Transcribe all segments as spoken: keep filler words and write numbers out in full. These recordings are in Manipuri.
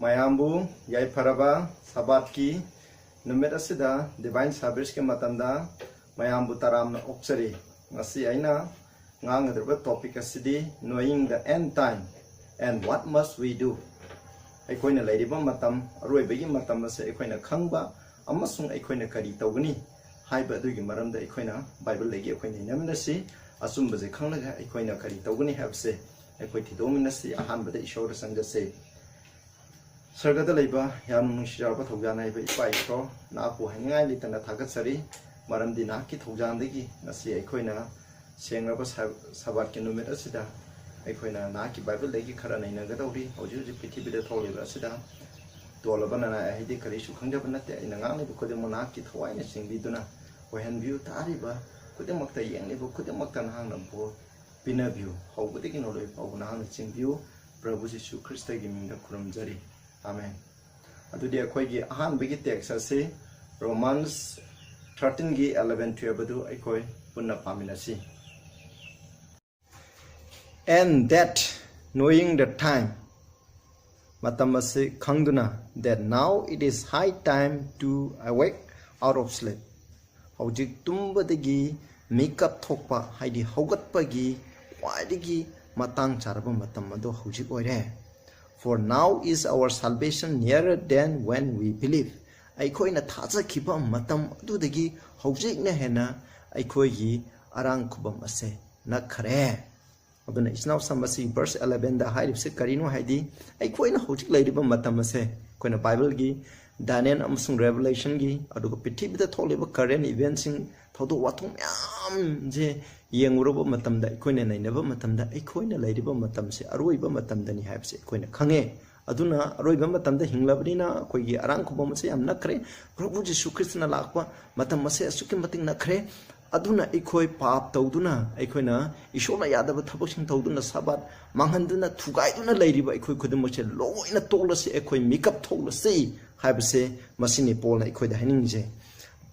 ꯃꯌꯥꯝꯕꯨ ꯌꯥꯏꯐꯔꯕ ꯁꯕꯥꯠꯀꯤ ꯅꯨꯃꯤꯠ ꯑꯁꯤꯗ divine serviceꯀꯤ ꯃꯇꯝꯗ ꯃꯌꯥꯝꯕꯨ ꯇꯔꯥꯝꯅ ꯑꯣꯛꯆꯔꯤ꯫ ꯉꯁꯤ ꯑꯩꯅ ꯉꯥꯡꯒꯗꯧꯔꯤꯕ topic ꯑꯁꯤꯗꯤ Knowing the End Time and What Must We Do꯫ ꯑꯩꯈꯣꯏꯅ ꯂꯩꯔꯤꯕ ꯃꯇꯝ, ꯑꯔꯣꯏꯕꯒꯤ ꯃꯇꯝ ꯑꯁꯤ ꯑꯩꯈꯣꯏꯅ ꯈꯪꯕ ꯑꯃꯁꯨꯡ ꯑꯩꯈꯣꯏꯅ ꯀꯔꯤ ꯇꯧꯒꯅꯤ ꯍꯥꯏꯕ ꯑꯗꯨꯒꯤ ꯃꯔꯝꯗ ꯑꯩꯈꯣꯏꯅ ꯕꯥꯏꯕꯜꯗꯒꯤ ꯑꯩꯈꯣꯏ ꯅꯩꯅꯃꯤꯟꯅꯁꯤ꯫ ꯑꯆꯨꯝꯕꯁꯦ ꯈꯪꯂꯒ ꯑꯩꯈꯣꯏꯅ ꯀꯔꯤ ꯇꯧꯒꯅꯤ ꯍꯥꯏꯕꯁꯦ ꯑꯩꯈꯣꯏ ꯊꯤꯗꯣꯛꯃꯤꯟꯅꯁꯤ꯫ ꯑꯍꯥꯟꯕꯗ ꯏꯁꯣꯔꯗ ꯆꯪꯖꯁꯤ꯫ ꯁꯔꯒꯗ ꯂꯩꯕ ꯌꯥꯝꯅ ꯅꯨꯡꯁꯤꯔꯕ ꯊꯧꯖꯥꯜ ꯍꯥꯏꯕ ꯏꯄꯥ ꯏꯁꯣꯔ, ꯅꯍꯥꯛꯄꯨ ꯍꯥꯏꯅꯤꯡꯉꯥꯏ ꯂꯩꯇꯅ ꯊꯥꯒꯠꯆꯔꯤ꯫ ꯃꯔꯝꯗꯤ ꯅꯍꯥꯛꯀꯤ ꯊꯧꯖꯥꯜꯗꯒꯤ ꯉꯁꯤ ꯑꯩꯈꯣꯏꯅ ꯁꯦꯡꯂꯕ ꯁ-, ꯁꯕꯥꯠꯀꯤ ꯅꯨꯃꯤꯠ ꯑꯁꯤꯗ ꯑꯩꯈꯣꯏꯅ ꯅꯍꯥꯛꯀꯤ ꯕꯥꯏꯕꯜꯗꯒꯤ ꯈꯔ ꯅꯩꯅꯒꯗꯧꯔꯤ꯫ ꯍꯧꯖꯤꯛ ꯍꯧꯖꯤꯛ ꯄ꯭ꯔꯤꯊꯤꯕꯤꯗ ꯊꯣꯛꯂꯤꯕ ꯑꯁꯤꯗ ꯇꯣꯜꯂꯕ ꯅꯅꯥꯏ ꯑꯍꯩꯗꯤ ꯀꯔꯤꯁꯨ ꯈꯪꯖꯕ ꯅꯠꯇꯦ꯫ ꯑꯩꯅ ꯉꯥꯡꯂꯤꯕ ꯈꯨꯗꯤꯡꯃꯛ ꯅꯍꯥꯛꯀꯤ ꯊꯋꯥꯏꯅ ꯆꯤꯡꯕꯤꯗꯨꯅ ꯑꯣꯏꯍꯟꯕꯤꯌꯨ꯫ ꯇꯥꯔꯤꯕ ꯈꯨꯗꯤꯡꯃꯛꯇ, ꯌꯦꯡꯂꯤꯕ ꯈꯨꯗꯤꯡꯃꯛꯇ ꯅꯍꯥꯛꯅ ꯕꯣꯔ ꯄꯤꯅꯕꯤꯌꯨ꯫ ꯍꯧꯕꯗꯒꯤ ꯂꯣꯏꯕ ꯐꯥꯎꯕ ꯅꯍꯥꯛꯅ ꯆꯤꯡꯕꯤꯌꯨ꯫ ꯄ꯭ꯔꯚꯨ ꯖꯤꯁꯨ ꯈ꯭ꯔꯤꯁꯇꯒꯤ ꯃꯤꯡꯗ ꯈꯨꯔꯨꯝꯖꯔꯤ꯫ ꯑꯥꯃꯦꯟ꯫ ꯑꯗꯨꯗꯤ ꯑꯩꯈꯣꯏꯒꯤ ꯑꯍꯥꯟꯕꯒꯤ text ꯑꯁꯤ Romans thirteenꯒꯤ eleven twelve ꯑꯗꯨ ꯑꯩꯈꯣꯏ ꯄꯨꯟꯅ ꯄꯥꯃꯤꯟꯅꯁꯤ꯫ And that, knowing the time, ꯃꯇꯝ ꯑꯁꯤ ꯈꯪꯗꯨꯅ, that now it is high time to awake out of sleep, ꯍꯧꯖꯤꯛ ꯇꯨꯝꯕꯗꯒꯤ ꯃꯤꯀꯞ ꯊꯣꯛꯄ, ꯍꯥꯏꯗꯤ ꯍꯧꯒꯠꯄꯒꯤ ꯈ꯭ꯋꯥꯏꯗꯒꯤ ꯃꯇꯥꯡ ꯆꯥꯔꯕ ꯃꯇꯝ ꯑꯗꯨ ꯍꯧꯖꯤꯛ ꯑꯣꯏꯔꯦ꯫ For now is our salvation nearer than when we believe. ꯑꯩꯈꯣꯏꯅ ꯊꯥꯖꯈꯤꯕ ꯃꯇꯝ ꯑꯗꯨꯗꯒꯤ ꯍꯧꯖꯤꯛꯅ ꯍꯦꯟꯅ ꯑꯩꯈꯣꯏꯒꯤ ꯑꯔꯥꯡ ꯈꯨꯕꯝ ꯑꯁꯦ ꯅꯛꯈꯔꯦ꯫ ꯑꯗꯨꯅ ꯏꯆꯤꯟ ꯏꯅꯥꯎꯁꯤꯡ, ꯃꯁꯤ verse elevenꯗ ꯍꯥꯏꯔꯤꯕꯁꯦ ꯀꯔꯤꯅꯣ ꯍꯥꯏꯗꯤ, ꯑꯩꯈꯣꯏꯅ ꯍꯧꯖꯤꯛ ꯂꯩꯔꯤꯕ ꯃꯇꯝ ꯑꯁꯦ ꯑꯩꯈꯣꯏꯅ ꯕꯥꯏꯕꯜꯒꯤ, ꯗꯥꯅꯤꯌꯦꯜ ꯑꯃꯁꯨꯡ ꯔꯦꯚꯦꯂꯦꯁꯟꯒꯤ, ꯑꯗꯨꯒ ꯄ꯭ꯔꯤꯊꯤꯕꯤꯗ ꯊꯣꯛꯂꯤꯕ current eventꯁꯤꯡ, ꯊꯧꯗꯣꯛ ꯋꯥꯊꯣꯛ ꯃꯌꯥꯝꯁꯦ ꯌꯦꯡꯉꯨꯔꯕ ꯃꯇꯝꯗ, ꯑꯩꯈꯣꯏꯅ ꯅꯩꯅꯕ ꯃꯇꯝꯗ, ꯑꯩꯈꯣꯏꯅ ꯂꯩꯔꯤꯕ ꯃꯇꯝꯁꯦ ꯑꯔꯣꯏꯕ ꯃꯇꯝꯗꯅꯤ ꯍꯥꯏꯕꯁꯦ ꯑꯩꯈꯣꯏꯅ ꯈꯪꯉꯦ꯫ ꯑꯗꯨꯅ ꯑꯔꯣꯏꯕ ꯃꯇꯝꯗ ꯍꯤꯡꯂꯕꯅꯤꯅ ꯑꯩꯈꯣꯏꯒꯤ ꯑꯔꯥꯡ ꯈꯨꯕꯝ ꯑꯁꯦ ꯌꯥꯝ ꯅꯛꯈ꯭ꯔꯦ꯫ ꯄ꯭ꯔꯚꯨ ꯖꯤꯁꯨ ꯈ꯭ꯔꯤꯁꯇꯅ ꯂꯥꯛꯄ ꯃꯇꯝ ꯑꯁꯦ ꯑꯁꯨꯛꯀꯤ ꯃꯇꯤꯛ ꯅꯛꯈ꯭ꯔꯦ꯫ ꯑꯗꯨꯅ ꯑꯩꯈꯣꯏ ꯄꯥꯞ ꯇꯧꯗꯨꯅ, ꯑꯩꯈꯣꯏꯅ ꯏꯁꯣꯔꯅ ꯌꯥꯗꯕ ꯊꯕꯛꯁꯤꯡ ꯇꯧꯗꯨꯅ, ꯁꯕꯥꯠ ꯃꯥꯡꯍꯟꯗꯨꯅ, ꯊꯨꯒꯥꯏꯗꯨꯅ ꯂꯩꯔꯤꯕ ꯑꯩꯈꯣꯏ ꯈꯨꯗꯤꯡꯃꯛꯁꯦ ꯂꯣꯏꯅ ꯇꯣꯛꯂꯁꯤ, ꯑꯩꯈꯣꯏ ꯃꯤꯀꯞ ꯊꯣꯛꯂꯁꯤ ꯍꯥꯏꯕꯁꯦ ꯃꯁꯤꯅꯤ ꯄꯣꯜꯅ ꯑꯩꯈꯣꯏꯗ ꯍꯥꯏꯅꯤꯡꯉꯤꯁꯦ꯫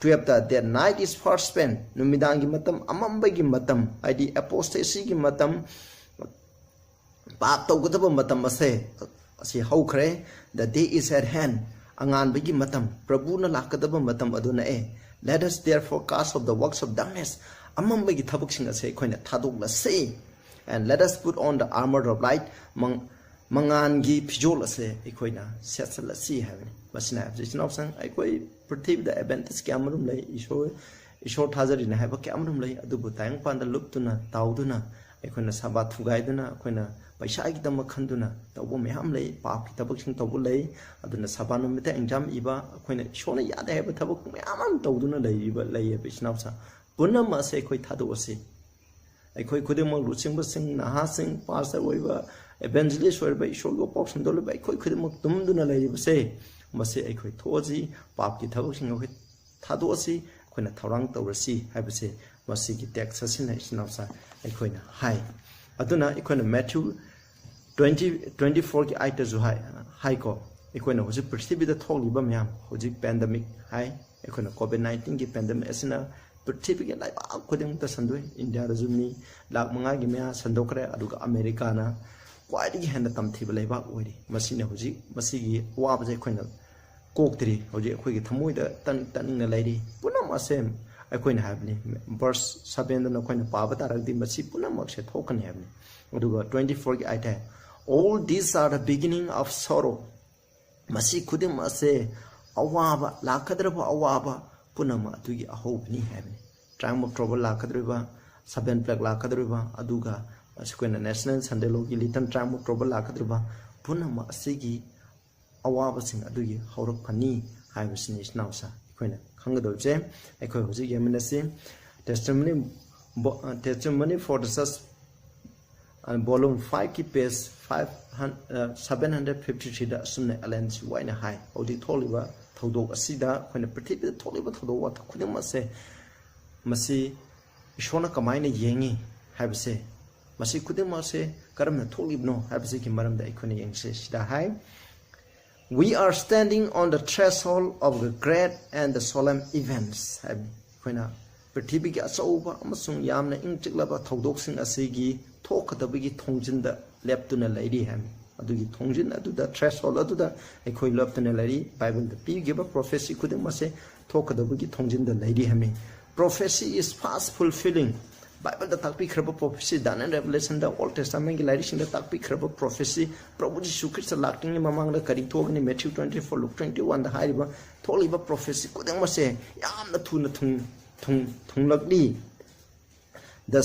Twelveꯇ, that night is far spent, ꯅꯨꯃꯤꯗꯥꯡꯒꯤ ꯃꯇꯝ, ꯑꯃꯝꯕꯒꯤ ꯃꯇꯝ, ꯍꯥꯏꯗꯤ apostasyꯒꯤ ꯃꯇꯝ, ꯄꯥꯞ ꯇꯧꯒꯗꯕ ꯃꯇꯝ ꯑꯁꯦ ꯑꯁꯤ ꯍꯧꯈ꯭ꯔꯦ꯫ The day is at hand. ꯑꯉꯥꯟꯕꯒꯤ ꯃꯇꯝ, ꯄ꯭ꯔꯚꯨꯅ ꯂꯥꯛꯀꯗꯕ ꯃꯇꯝ ꯑꯗꯨ ꯅꯛꯑꯦ꯫ Let us therefore cast off the works of darkness. ꯑꯃꯝꯕꯒꯤ ꯊꯕꯛꯁꯤꯡ ꯑꯁꯦ ꯑꯩꯈꯣꯏꯅ ꯊꯥꯗꯣꯛꯂꯁꯤ꯫ And let us put on the armor of light. ꯃꯉꯥꯜꯒꯤ ꯐꯤꯖꯣꯜ ꯑꯁꯦ ꯑꯩꯈꯣꯏꯅ ꯁꯦꯠꯆꯜꯂꯁꯤ ꯍꯥꯏꯕꯅꯤ꯫ ꯃꯁꯤꯅ ꯍꯥꯏꯕꯁꯤ, ꯏꯆꯤꯟ ꯏꯅꯥꯎꯁꯤꯡ, ꯑꯩꯈꯣꯏ ꯄ꯭ꯔꯤꯊꯤꯕꯤꯗ ꯑꯦꯗꯚꯦꯟꯇꯤꯁ ꯀꯌꯥ ꯑꯃꯔꯣꯝ ꯂꯩ꯫ ꯏꯁꯣꯔ ꯏꯁꯣꯔ ꯊꯥꯖꯔꯤꯅꯦ ꯍꯥꯏꯕ ꯀꯌꯥ ꯑꯃꯔꯣꯝ ꯂꯩ꯫ ꯑꯗꯨꯕꯨ ꯇꯥꯏꯕꯪꯄꯥꯟꯗ ꯂꯨꯞꯇꯨꯅ ꯇꯥꯎꯗꯨꯅ, ꯑꯩꯈꯣꯏꯅ ꯁꯕꯥꯠ ꯊꯨꯒꯥꯏꯗꯨꯅ, ꯑꯩꯈꯣꯏꯅ ꯄꯩꯁꯥꯒꯤꯗꯃꯛ ꯈꯟꯗꯨꯅ ꯇꯧꯕ ꯃꯌꯥꯝ ꯂꯩ꯫ ꯄꯥꯞꯀꯤ ꯊꯕꯛꯁꯤꯡ ꯇꯧꯕ ꯂꯩ꯫ ꯑꯗꯨꯅ ꯁꯕꯥꯠ ꯅꯨꯃꯤꯠꯇ ꯑꯦꯛꯖꯥꯝ ꯏꯕ, ꯑꯩꯈꯣꯏꯅ ꯏꯁꯣꯔꯅ ꯌꯥꯗꯦ ꯍꯥꯏꯕ ꯊꯕꯛ ꯃꯌꯥꯝ ꯑꯃ ꯇꯧꯗꯨꯅ ꯂꯩꯔꯤꯕ ꯂꯩꯌꯦꯕ, ꯏꯆꯤꯟ ꯏꯅꯥꯎꯁꯤꯡ꯫ ꯄꯨꯝꯅꯃꯛ ꯑꯁꯦ ꯑꯩꯈꯣꯏ ꯊꯥꯗꯣꯛꯑꯁꯤ꯫ ꯑꯩꯈꯣꯏ ꯈꯨꯗꯤꯡꯃꯛ ꯂꯨꯆꯤꯡꯕꯁꯤꯡ, ꯅꯍꯥꯁꯤꯡ, ꯄꯥꯁꯇꯔ ꯑꯣꯏꯕ, ꯏꯚꯦꯟꯖꯦꯂꯤꯁ ꯑꯣꯏꯔꯕ, ꯏꯁꯣꯔꯒꯤ ꯋꯥꯄꯥꯎ ꯁꯟꯗꯣꯛꯂꯤꯕ ꯑꯩꯈꯣꯏ ꯈꯨꯗꯤꯡꯃꯛ ꯇꯨꯝꯗꯨꯅ ꯂꯩꯔꯤꯕꯁꯦ, ꯃꯁꯤ ꯑꯩꯈꯣꯏ ꯊꯣꯛꯑꯁꯤ꯫ ꯄꯥꯞꯀꯤ ꯊꯕꯛꯁꯤꯡ ꯑꯩꯈꯣꯏ ꯊꯥꯗꯣꯛꯑꯁꯤ, ꯑꯩꯈꯣꯏꯅ ꯊꯧꯔꯥꯡ ꯇꯧꯔꯁꯤ ꯍꯥꯏꯕꯁꯦ ꯃꯁꯤꯒꯤ ꯇꯦꯛꯁ ꯑꯁꯤꯅ, ꯏꯆꯤꯟ ꯏꯅꯥꯎꯁꯥ, ꯑꯩꯈꯣꯏꯅ ꯍꯥꯏ꯫ ꯑꯗꯨꯅ ꯑꯩꯈꯣꯏꯅ ꯃꯦꯊ꯭ꯌꯨ ꯇ꯭ꯋꯦꯟꯇꯤ, ꯇ꯭ꯋꯦꯟꯇꯤ ꯐꯣꯔꯒꯤ ꯑꯥꯏꯠꯇꯁꯨ ꯍꯥꯏ, ꯍꯥꯏꯀꯣ꯫ ꯑꯩꯈꯣꯏꯅ ꯍꯧꯖꯤꯛ ꯄ꯭ꯔꯤꯊꯤꯕꯤꯗ ꯊꯣꯛꯂꯤꯕ ꯃꯌꯥꯝ, ꯍꯧꯖꯤꯛ ꯄꯦꯟꯗꯃꯤꯛ ꯍꯥꯏ, ꯑꯩꯈꯣꯏꯅ ꯀꯣꯚꯤꯗ ꯅꯥꯏꯟꯇꯤꯟꯒꯤ ꯄꯦꯟꯗꯃꯤꯛ ꯑꯁꯤꯅ ꯄ꯭ꯔꯤꯊꯤꯕꯤꯒꯤ ꯂꯩꯕꯥꯛ ꯈꯨꯗꯤꯡꯃꯛꯇ ꯁꯟꯗꯣꯛꯏ꯫ ꯏꯟꯗꯤꯌꯥꯗꯁꯨ ꯃꯤ ꯂꯥꯛ ꯃꯉꯥꯒꯤ ꯃꯌꯥ ꯁꯟꯗꯣꯛꯈ꯭ꯔꯦ, ꯑꯗꯨꯒ ꯑꯃꯦꯔꯤꯀꯥꯅ ꯈ꯭ꯋꯥꯏꯗꯒꯤ ꯍꯦꯟꯅ ꯇꯝꯊꯤꯕ ꯂꯩꯕꯥꯛ ꯑꯣꯏꯔꯤ꯫ ꯃꯁꯤꯅ ꯍꯧꯖꯤꯛ ꯃꯁꯤꯒꯤ ꯑꯋꯥꯕꯁꯦ ꯑꯩꯈꯣꯏꯅ ꯀꯣꯛꯇ꯭ꯔꯤ꯫ ꯍꯧꯖꯤꯛ ꯑꯩꯈꯣꯏꯒꯤ ꯊꯃꯣꯏꯗ ꯇꯟ-, ꯇꯟꯅꯤꯡꯅ ꯂꯩꯔꯤ꯫ ꯄꯨꯝꯅꯃꯛ ꯑꯁꯦ ꯑꯩꯈꯣꯏꯅ ꯍꯥꯏꯕꯅꯤ, ꯚꯔꯁ ꯁꯚꯦꯟꯗ ꯅꯈꯣꯏꯅ ꯄꯥꯕ ꯇꯥꯔꯒꯗꯤ ꯃꯁꯤ ꯄꯨꯝꯅꯃꯛꯁꯦ ꯊꯣꯛꯀꯅꯤ ꯍꯥꯏꯕꯅꯤ꯫ ꯑꯗꯨꯒ ꯇ꯭ꯋꯦꯟꯇꯤ ꯐꯣꯔꯒꯤ ꯑꯥꯏꯠ ꯍꯥꯏ, "All these are the beginning of sorrow." ꯃꯁꯤ ꯈꯨꯗꯤꯡꯃꯛ ꯑꯁꯦ ꯑꯋꯥꯕ, ꯂꯥꯛꯀꯗꯧꯔꯤꯕ ꯑꯋꯥꯕ ꯄꯨꯝꯅꯃꯛ ꯑꯗꯨꯒꯤ ꯑꯍꯧꯕꯅꯤ ꯍꯥꯏꯕꯅꯤ꯫ Time of trouble ꯂꯥꯛꯀꯗꯧꯔꯤꯕ, ꯁꯚꯦꯟ ꯄ꯭ꯂꯦꯒ ꯂꯥꯛꯀꯗꯧꯔꯤꯕ, ꯑꯗꯨꯒ ꯑꯩꯈꯣꯏꯅ ꯅꯦꯁꯅꯦꯜ ꯁꯟꯗꯦ ꯂꯣꯒꯤ ꯂꯤꯇꯜ ꯇꯥꯏꯝ ꯑꯣꯐ ꯇ꯭ꯔꯕꯜ ꯂꯥꯛꯀꯗꯧꯔꯤꯕ, ꯄꯨꯝꯅꯃꯛ ꯑꯁꯤꯒꯤ ꯑꯋꯥꯕꯁꯤꯡ ꯑꯗꯨꯒꯤ ꯍꯧꯔꯛꯐꯝꯅꯤ ꯍꯥꯏꯕꯁꯤꯅꯤ, ꯏꯆꯤꯟ ꯏꯅꯥꯎꯁꯥ, ꯑꯩꯈꯣꯏꯅ ꯈꯪꯒꯗꯧꯔꯤꯁꯦ꯫ ꯑꯩꯈꯣꯏ ꯍꯧꯖꯤꯛ ꯌꯦꯡꯃꯤꯟꯅꯁꯤ꯫ Testimony, ꯕꯣ-, ꯑ, Testimony for the Church, ꯑ, volume fiveꯀꯤ page five hundred, ꯑ, seven hundred fifty threeꯗ ꯑꯁꯨꯝꯅ ꯑꯦꯂꯦꯟ ꯖꯤ ꯋꯥꯏꯠꯅ ꯍꯥꯏ, ꯍꯧꯖꯤꯛ ꯊꯣꯛꯂꯤꯕ ꯊꯧꯗꯣꯛ ꯑꯁꯤꯗ, ꯑꯩꯈꯣꯏꯅ ꯄ꯭ꯔꯤꯊꯤꯕꯤꯗ ꯊꯣꯛꯂꯤꯕ ꯊꯧꯗꯣꯛ ꯋꯥꯊꯣꯛ ꯈꯨꯗꯤꯡꯃꯛꯁꯦ, ꯃꯁꯤ ꯏꯁꯣꯔꯅ ꯀꯃꯥꯏꯅ ꯌꯦꯡꯉꯤ ꯍꯥꯏꯕꯁꯦ, ꯃꯁꯤ ꯈꯨꯗꯤꯡꯃꯛꯁꯦ ꯀꯔꯝꯅ ꯊꯣꯛꯂꯤꯕꯅꯣ ꯍꯥꯏꯕꯁꯤꯒꯤ ꯃꯔꯝꯗ ꯑꯩꯈꯣꯏꯅ ꯌꯦꯡꯁꯦ꯫ ꯁꯤꯗ ꯍꯥꯏ, "We are standing on the threshold of the great and the solemn events" ꯍꯥꯏꯕꯅꯤ꯫ ꯑꯩꯈꯣꯏꯅ ꯄ꯭ꯔꯤꯊꯤꯕꯤꯒꯤ ꯑꯆꯧꯕ ꯑꯃꯁꯨꯡ ꯌꯥꯝꯅ ꯏꯪ ꯆꯤꯛꯂꯕ ꯊꯧꯗꯣꯛꯁꯤꯡ ꯑꯁꯤꯒꯤ ꯊꯣꯛꯀꯗꯕꯒꯤ ꯊꯣꯡꯖꯤꯟꯗ ꯂꯦꯞꯇꯨꯅ ꯂꯩꯔꯤ ꯍꯥꯏꯕꯅꯤ꯫ ꯑꯗꯨꯒꯤ ꯊꯣꯡꯖꯤꯟ ꯑꯗꯨꯗ, threshold ꯑꯗꯨꯗ ꯑꯩꯈꯣꯏ ꯂꯦꯞꯇꯨꯅ ꯂꯩꯔꯤ꯫ ꯕꯥꯏꯕꯜꯗ ꯄꯤꯈꯤꯕ prophecy ꯈꯨꯗꯤꯡꯃꯛꯁꯦ ꯊꯣꯛꯀꯗꯕꯒꯤ ꯊꯣꯡꯖꯤꯟꯗ ꯂꯩꯔꯤ ꯍꯥꯏꯕꯅꯤ꯫ Prophecy is fast fulfilling꯫ ꯕꯥꯏꯕꯜꯗ ꯇꯥꯛꯄꯤꯈ꯭ꯔꯕ prophecy, Daniel, Revelationꯗ, Old Testamentꯀꯤ ꯂꯥꯏꯔꯤꯛꯁꯤꯡꯗ ꯇꯥꯛꯄꯤꯈ꯭ꯔꯕ prophecy, ꯄ꯭ꯔꯚꯨ ꯖꯤꯁꯨ ꯈ꯭ꯔꯤꯁꯇ ꯂꯥꯛꯇ꯭ꯔꯤꯉꯩ ꯃꯃꯥꯡꯗ ꯀꯔꯤ ꯊꯣꯛꯀꯅꯤ, Matthew twenty four, Luke twenty oneꯗ ꯍꯥꯏꯔꯤꯕ ꯊꯣꯛꯂꯤꯕ prophecy ꯈꯨꯗꯤꯡꯃꯛꯁꯦ ꯌꯥꯝꯅ ꯊꯨꯅ ꯊꯨꯡ-, ꯊꯨꯡ-, ꯊꯨꯡꯂꯛꯂꯤ꯫ The,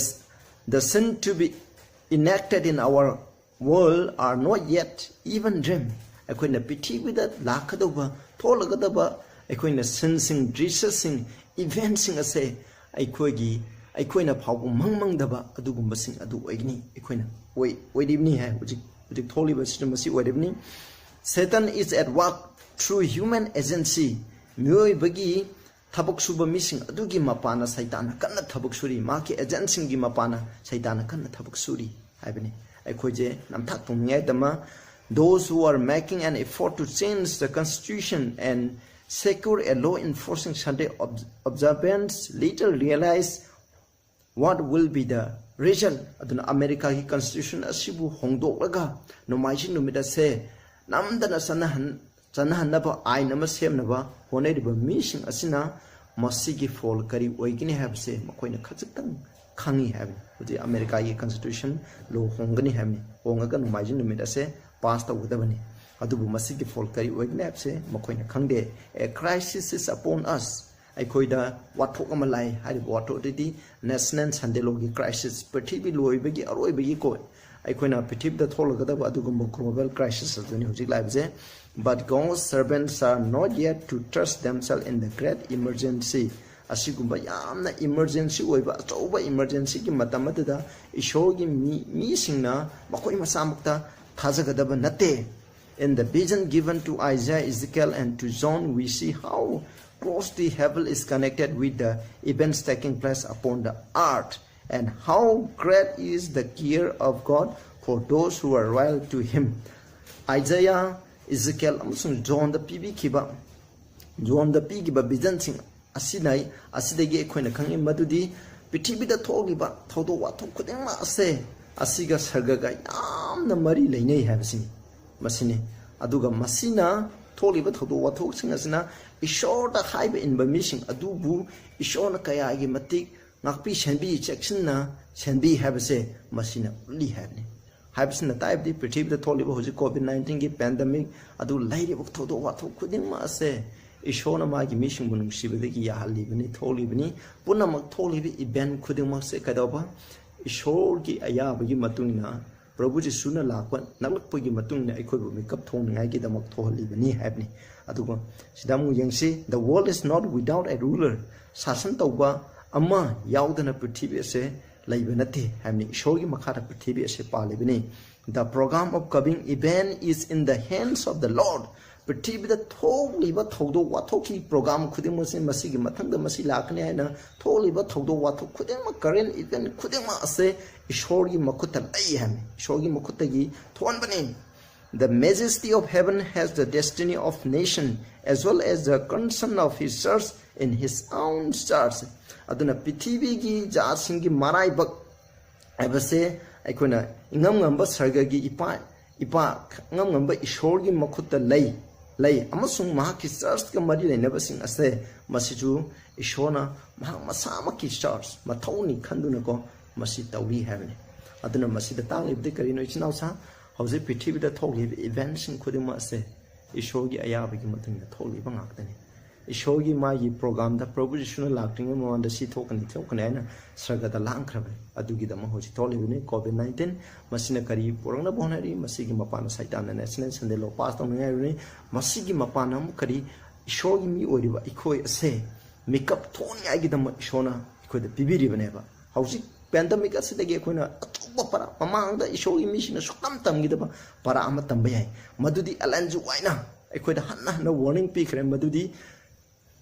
the scene to be enacted in our world are not yet even dream꯫ ꯑꯩꯈꯣꯏꯅ ꯄ꯭ꯔꯤꯊꯤꯕꯤꯗ ꯂꯥꯛꯀꯗꯧꯕ, ꯊꯣꯛꯂꯒꯗꯕ ꯑꯩꯈꯣꯏꯅ sceneꯁꯤꯡ, ꯗ꯭ꯔꯤꯁ꯭ꯌꯁꯤꯡ, eventꯁꯤꯡ ꯑꯁꯦ ꯑꯩꯈꯣꯏꯒꯤ, ꯑꯩꯈꯣꯏꯅ ꯐꯥꯎꯕ ꯃꯪ ꯃꯪꯗꯕ ꯑꯗꯨꯒꯨꯝꯕꯁꯤꯡ ꯑꯗꯨ ꯑꯣꯏꯒꯅꯤ, ꯑꯩꯈꯣꯏꯅ ꯑꯣꯏ-, ꯑꯣꯏꯔꯤꯕꯅꯤ ꯍꯥꯏ꯫ ꯍꯧꯖꯤꯛ, ꯍꯧꯖꯤꯛ ꯊꯣꯛꯂꯤꯕꯁꯤꯗ ꯃꯁꯤ ꯑꯣꯏꯔꯤꯕꯅꯤ꯫ Satan is at work through human agency꯫ ꯃꯤꯑꯣꯏꯕꯒꯤ ꯊꯕꯛ ꯁꯨꯕ ꯃꯤꯁꯤꯡ ꯑꯗꯨꯒꯤ ꯃꯄꯥꯟꯅ ꯁꯩꯇꯥꯟꯅ ꯀꯟꯅ ꯊꯕꯛ ꯁꯨꯔꯤ꯫ ꯃꯍꯥꯛꯀꯤ agentꯁꯤꯡꯒꯤ ꯃꯄꯥꯟꯅ ꯁꯩꯇꯥꯟꯅ ꯀꯟꯅ ꯊꯕꯛ ꯁꯨꯔꯤ ꯍꯥꯏꯕꯅꯤ꯫ ꯑꯩꯈꯣꯏꯁꯦ ꯅꯝꯊꯥꯛ ꯊꯣꯡꯅꯤꯡꯉꯥꯏꯗꯃꯛ, those who are making an effort to change the constitution and secure a law enforcing Sunday ob-, observance later realize what will be the result꯫ ꯑꯗꯨꯅ ꯑꯃꯦꯔꯤꯀꯥꯒꯤ constitution ꯑꯁꯤꯕꯨ ꯍꯣꯡꯗꯣꯛꯂꯒ ꯅꯣꯡꯃꯥꯏꯖꯤꯡ ꯅꯨꯃꯤꯠ ꯑꯁꯦ ꯅꯝꯗꯅ ꯆꯠꯅꯍꯟ-, ꯆꯠꯅꯍꯟꯅꯕ ꯑꯥꯏꯟ ꯑꯃ ꯁꯦꯝꯅꯕ ꯍꯣꯠꯅꯔꯤꯕ ꯃꯤꯁꯤꯡ ꯑꯁꯤꯅ ꯃꯁꯤꯒꯤ ꯐꯣꯜ ꯀꯔꯤ ꯑꯣꯏꯒꯅꯤ ꯍꯥꯏꯕꯁꯦ ꯃꯈꯣꯏꯅ ꯈꯖꯤꯛꯇꯪ ꯈꯪꯉꯤ ꯍꯥꯏꯕꯅꯤ꯫ ꯍꯧꯖꯤꯛ ꯑꯃꯦꯔꯤꯀꯥꯒꯤ constitution law ꯍꯣꯡꯒꯅꯤ ꯍꯥꯏꯕꯅꯤ, ꯍꯣꯡꯉꯒ ꯅꯣꯡꯃꯥꯏꯖꯤꯡ ꯅꯨꯃꯤꯠ ꯑꯁꯦ ꯄꯥꯁ ꯇꯧꯒꯗꯕꯅꯤ꯫ ꯑꯗꯨꯕꯨ ꯃꯁꯤꯒꯤ ꯐꯣꯜ ꯀꯔꯤ ꯑꯣꯏꯒꯅꯤ ꯍꯥꯏꯕꯁꯦ ꯃꯈꯣꯏꯅ ꯈꯪꯗꯦ꯫ A crisis is upon us꯫ ꯑꯩꯈꯣꯏꯗ ꯋꯥꯊꯣꯛ ꯑꯃ ꯂꯥꯛꯏ꯫ ꯍꯥꯏꯔꯤꯕ ꯋꯥꯊꯣꯛ ꯑꯗꯨꯗꯤ National Sunday Law ꯒꯤ crisis, ꯄ꯭ꯔꯤꯊꯤꯕꯤ ꯂꯣꯏꯕꯒꯤ ꯑꯔꯣꯏꯕꯒꯤ ꯀꯣ ꯑꯩꯈꯣꯏꯅ ꯄ꯭ꯔꯤꯊꯤꯕꯤꯗ ꯊꯣꯛꯂꯒꯗꯕ ꯑꯗꯨꯒꯨꯝꯕ global crisis ꯑꯗꯨꯅꯤ ꯍꯧꯖꯤꯛ ꯂꯥꯛꯏꯕꯁꯦ꯫ But God's servants are not yet to trust themselves in the great emergency꯫ ꯑꯁꯤꯒꯨꯝꯕ ꯌꯥꯝꯅ emergency ꯑꯣꯏꯕ ꯑꯆꯧꯕ emergency ꯒꯤ ꯃꯇꯝ ꯑꯗꯨꯗ ꯏꯁꯣꯔꯒꯤ ꯃꯤ, ꯃꯤꯁꯤꯡꯅ ꯃꯈꯣꯏ ꯃꯁꯥꯃꯛꯇ ꯊꯥꯖꯒꯗꯕ ꯅꯠꯇꯦ꯫ In the vision given to Isaiah, Ezekiel, and to John, we see how closely heaven is connected with the events taking place upon the earth, and how great is the care of God for those who are loyal to Him꯫ Isaiah, Ezekiel, ꯑꯃꯁꯨꯡ ꯖꯣꯟꯗ ꯄꯤꯕꯤꯈꯤꯕ, ꯖꯣꯟꯗ ꯄꯤꯈꯤꯕ vision ꯁꯤꯡ ꯑꯁꯤꯅ, ꯑꯁꯤꯗꯒꯤ ꯑꯩꯈꯣꯏꯅ ꯈꯪꯉꯤ ꯃꯗꯨꯗꯤ ꯄ꯭ꯔꯤꯊꯤꯕꯤꯗ ꯊꯣꯛꯂꯤꯕ ꯊꯧꯗꯣꯛ ꯋꯥꯊꯣꯛ ꯈꯨꯗꯤꯡꯃꯛ ꯑꯁꯦ ꯑꯁꯤꯒ ꯁꯔꯒꯒ ꯌꯥꯝ ꯌꯥꯝꯅ ꯃꯔꯤ ꯂꯩꯅꯩ ꯍꯥꯏꯕꯁꯤꯅꯤ꯫ ꯃꯁꯤꯅꯤ꯫ ꯑꯗꯨꯒ ꯃꯁꯤꯅ ꯊꯣꯛꯂꯤꯕ ꯊꯧꯗꯣꯛ ꯋꯥꯊꯣꯛꯁꯤꯡ ꯑꯁꯤꯅ ꯏꯁꯣꯔꯗ ꯍꯥꯏꯕ ꯏꯟꯕ ꯃꯤꯁꯤꯡ ꯑꯗꯨꯕꯨ ꯏꯁꯣꯔꯅ ꯀꯌꯥꯒꯤ ꯃꯇꯤꯛ ꯉꯥꯛꯄꯤ ꯁꯦꯟꯕꯤ, ꯆꯦꯛꯁꯤꯟꯅ ꯁꯦꯟꯕꯤ ꯍꯥꯏꯕꯁꯦ ꯃꯁꯤꯅ ꯎꯠꯂꯤ ꯍꯥꯏꯕꯅꯤ꯫ ꯍꯥꯏꯕꯁꯤꯅ ꯇꯥꯛꯏꯕꯗꯤ ꯄ꯭ꯔꯤꯊꯤꯕꯤꯗ ꯊꯣꯛꯂꯤꯕ ꯍꯧꯖꯤꯛ ꯀꯣꯚꯤꯗ ꯅꯥꯏꯟꯇꯤꯟꯒꯤ ꯄꯦꯟꯗꯦꯃꯤꯛ ꯑꯗꯨ, ꯂꯩꯔꯤꯕ ꯊꯧꯗꯣꯛ ꯋꯥꯊꯣꯛ ꯈꯨꯗꯤꯡꯃꯛ ꯑꯁꯦ ꯏꯁꯣꯔꯅ ꯃꯥꯒꯤ ꯃꯤꯁꯤꯡꯕꯨ ꯅꯨꯡꯁꯤꯕꯗꯒꯤ ꯌꯥꯍꯜꯂꯤꯕꯅꯤ, ꯊꯣꯛꯂꯤꯕꯅꯤ꯫ ꯄꯨꯝꯅꯃꯛ ꯊꯣꯛꯂꯤꯕ ꯏꯚꯦꯟ ꯈꯨꯗꯤꯡꯃꯛꯁꯦ ꯀꯩꯗꯧꯕ? ꯏꯁꯣꯔꯒꯤ ꯑꯌꯥꯕꯒꯤ ꯃꯇꯨꯡ ꯏꯟꯅ, ꯄ꯭ꯔꯚꯨ ꯖꯤꯁꯨꯅ ꯂꯥꯛꯄ ꯅꯛꯂꯛꯄꯒꯤ ꯃꯇꯨꯡ ꯏꯟꯅ ꯑꯩꯈꯣꯏꯕꯨ ꯃꯤꯀꯞ ꯊꯣꯛꯅꯤꯡꯉꯥꯏꯒꯤꯗꯃꯛ ꯊꯣꯛꯍꯜꯂꯤꯕꯅꯤ ꯍꯥꯏꯕꯅꯤ꯫ ꯑꯗꯨꯒ ꯁꯤꯗ ꯑꯃꯨꯛ ꯌꯦꯡꯁꯤ, "The world is not without a ruler." ꯁꯥꯁꯟ ꯇꯧꯕ ꯑꯃ ꯌꯥꯎꯗꯅ ꯄ꯭ꯔꯤꯊꯤꯕꯤ ꯑꯁꯦ ꯂꯩꯕ ꯅꯠꯇꯦ ꯍꯥꯏꯕꯅꯤ꯫ ꯏꯁꯣꯔꯒꯤ ꯃꯈꯥꯗ ꯄ꯭ꯔꯤꯊꯤꯕꯤ ꯑꯁꯦ ꯄꯥꯜꯂꯤꯕꯅꯤ꯫ "The program of coming event is in the hands of the Lord." ꯄ꯭ꯔꯤꯊꯤꯕꯤꯗ ꯊꯣꯛꯂꯤꯕ ꯊꯧꯗꯣꯛ ꯋꯥꯊꯣꯛꯀꯤ ꯄ꯭ꯔꯣꯒ꯭ꯔꯥꯝ ꯈꯨꯗꯤꯡꯃꯛꯁꯤ, ꯃꯁꯤꯒꯤ ꯃꯊꯪꯗ ꯃꯁꯤ ꯂꯥꯛꯀꯅꯤ ꯍꯥꯏꯅ ꯊꯣꯛꯂꯤꯕ ꯊꯧꯗꯣꯛ ꯋꯥꯊꯣꯛ ꯈꯨꯗꯤꯡꯃꯛ, ꯀꯔꯦꯟ ꯏꯚꯦꯟ ꯈꯨꯗꯤꯡꯃꯛ ꯑꯁꯦ ꯏꯁꯣꯔꯒꯤ ꯃꯈꯨꯠꯇ ꯂꯩ ꯍꯥꯏꯕꯅꯤ꯫ ꯏꯁꯣꯔꯒꯤ ꯃꯈꯨꯠꯇꯒꯤ ꯊꯣꯛꯍꯟꯕꯅꯤ꯫ "The majesty of heaven has the destiny of nation as well as the concern of his church in his own church." ꯑꯗꯨꯅ ꯄ꯭ꯔꯤꯊꯤꯕꯤꯒꯤ ꯖꯥꯠꯁꯤꯡꯒꯤ ꯃꯔꯥꯏꯕꯛ ꯍꯥꯏꯕꯁꯦ ꯑꯩꯈꯣꯏꯅ ꯏꯉꯝ ꯉꯝꯕ ꯁꯔꯒꯒꯤ ꯏꯄꯥ, ꯏꯄꯥ ꯏꯉꯝ ꯉꯝꯕ ꯏꯁꯣꯔꯒꯤ ꯃꯈꯨꯠꯇ ꯂꯩ, ꯂꯩ ꯑꯃꯁꯨꯡ ꯃꯍꯥꯛꯀꯤ ꯆꯔꯆꯀ ꯃꯔꯤ ꯂꯩꯅꯕꯁꯤꯡ ꯑꯁꯦ, ꯃꯁꯤꯁꯨ ꯏꯁꯣꯔꯅ ꯃꯍꯥꯛ ꯃꯁꯥꯃꯛꯀꯤ ꯆꯔꯆ ꯃꯊꯧꯅꯤ ꯈꯟꯗꯨꯅꯀꯣ ꯃꯁꯤ ꯇꯧꯔꯤ ꯍꯥꯏꯕꯅꯤ꯫ ꯑꯗꯨꯅ ꯃꯁꯤꯗ ꯇꯥꯛꯂꯤꯕꯗꯤ ꯀꯔꯤꯅꯣ, ꯏꯆꯤꯟ ꯏꯅꯥꯎꯁꯥ? ꯍꯧꯖꯤꯛ ꯄ꯭ꯔꯤꯊꯤꯕꯤꯗ ꯊꯣꯛꯂꯤꯕ ꯏꯚꯦꯟꯁꯤꯡ ꯈꯨꯗꯤꯡꯃꯛ ꯑꯁꯦ ꯏꯁꯣꯔꯒꯤ ꯑꯌꯥꯕꯒꯤ ꯃꯇꯨꯡ ꯏꯟꯅ ꯊꯣꯛꯂꯤꯕ ꯉꯥꯛꯇꯅꯤ꯫ ꯏꯁꯣꯔꯒꯤ ꯃꯥꯒꯤ ꯄ꯭ꯔꯣꯒ꯭ꯔꯥꯝꯗ ꯄ꯭ꯔꯚꯨ ꯌꯤꯁꯨꯅ ꯂꯥꯛꯇ꯭ꯔꯤꯉꯩ ꯃꯃꯥꯡꯗ ꯁꯤ ꯊꯣꯛꯀꯅꯤ, ꯊꯣꯛꯀꯅꯤ ꯍꯥꯏꯅ ꯁꯔꯒꯗ ꯂꯥꯡꯈ꯭ꯔꯕꯅꯤ꯫ ꯑꯗꯨꯒꯤꯗꯃꯛ ꯍꯧꯖꯤꯛ ꯊꯣꯛꯂꯤꯕꯅꯤ ꯀꯣꯚꯤꯗ ꯅꯥꯏꯟꯇꯤꯟ꯫ ꯃꯁꯤꯅ ꯀꯔꯤ ꯄꯨꯔꯛꯅꯕ ꯍꯣꯠꯅꯔꯤ? ꯃꯁꯤꯒꯤ ꯃꯄꯥꯟꯗ ꯁꯩꯇꯥꯟꯅ ꯅꯦꯁꯅꯦꯜ ꯁꯟꯗꯦ ꯂꯣ ꯄꯥꯁ ꯇꯧꯅꯤꯡꯉꯥꯏ ꯍꯥꯏꯕꯅꯤ꯫ ꯃꯁꯤꯒꯤ ꯃꯄꯥꯟꯗ ꯑꯃꯨꯛ ꯀꯔꯤ? ꯏꯁꯣꯔꯒꯤ ꯃꯤ ꯑꯣꯏꯔꯤꯕ ꯑꯩꯈꯣꯏ ꯑꯁꯦ ꯃꯤꯀꯞ ꯊꯣꯛꯅꯤꯡꯉꯥꯏꯒꯤꯗꯃꯛ ꯏꯁꯣꯔꯅ ꯑꯩꯈꯣꯏꯗ ꯄꯤꯕꯤꯔꯤꯕꯅꯦꯕ꯫ ꯍꯧꯖꯤꯛ ꯄꯦꯟꯗꯃꯤꯛ ꯑꯁꯤꯗꯒꯤ ꯑꯩꯈꯣꯏꯅ ꯑꯆꯧꯕ ꯄꯔꯥ, ꯃꯃꯥꯡꯗ ꯏꯁꯣꯔꯒꯤ ꯃꯤꯁꯤꯡꯅ ꯁꯨꯛꯇꯝ ꯇꯝꯈꯤꯗꯕ ꯄꯔꯥ ꯑꯃ ꯇꯝꯕ ꯌꯥꯏ꯫ ꯃꯗꯨꯗꯤ ꯑꯦꯂꯦꯟ ꯖꯤ ꯋꯥꯏꯠꯅ ꯑꯩꯈꯣꯏꯗ ꯍꯟꯅ ꯍꯟꯅ ꯋꯥꯔꯅꯤꯡ ꯄꯤꯈ꯭ꯔꯦ, ꯃꯗꯨꯗꯤ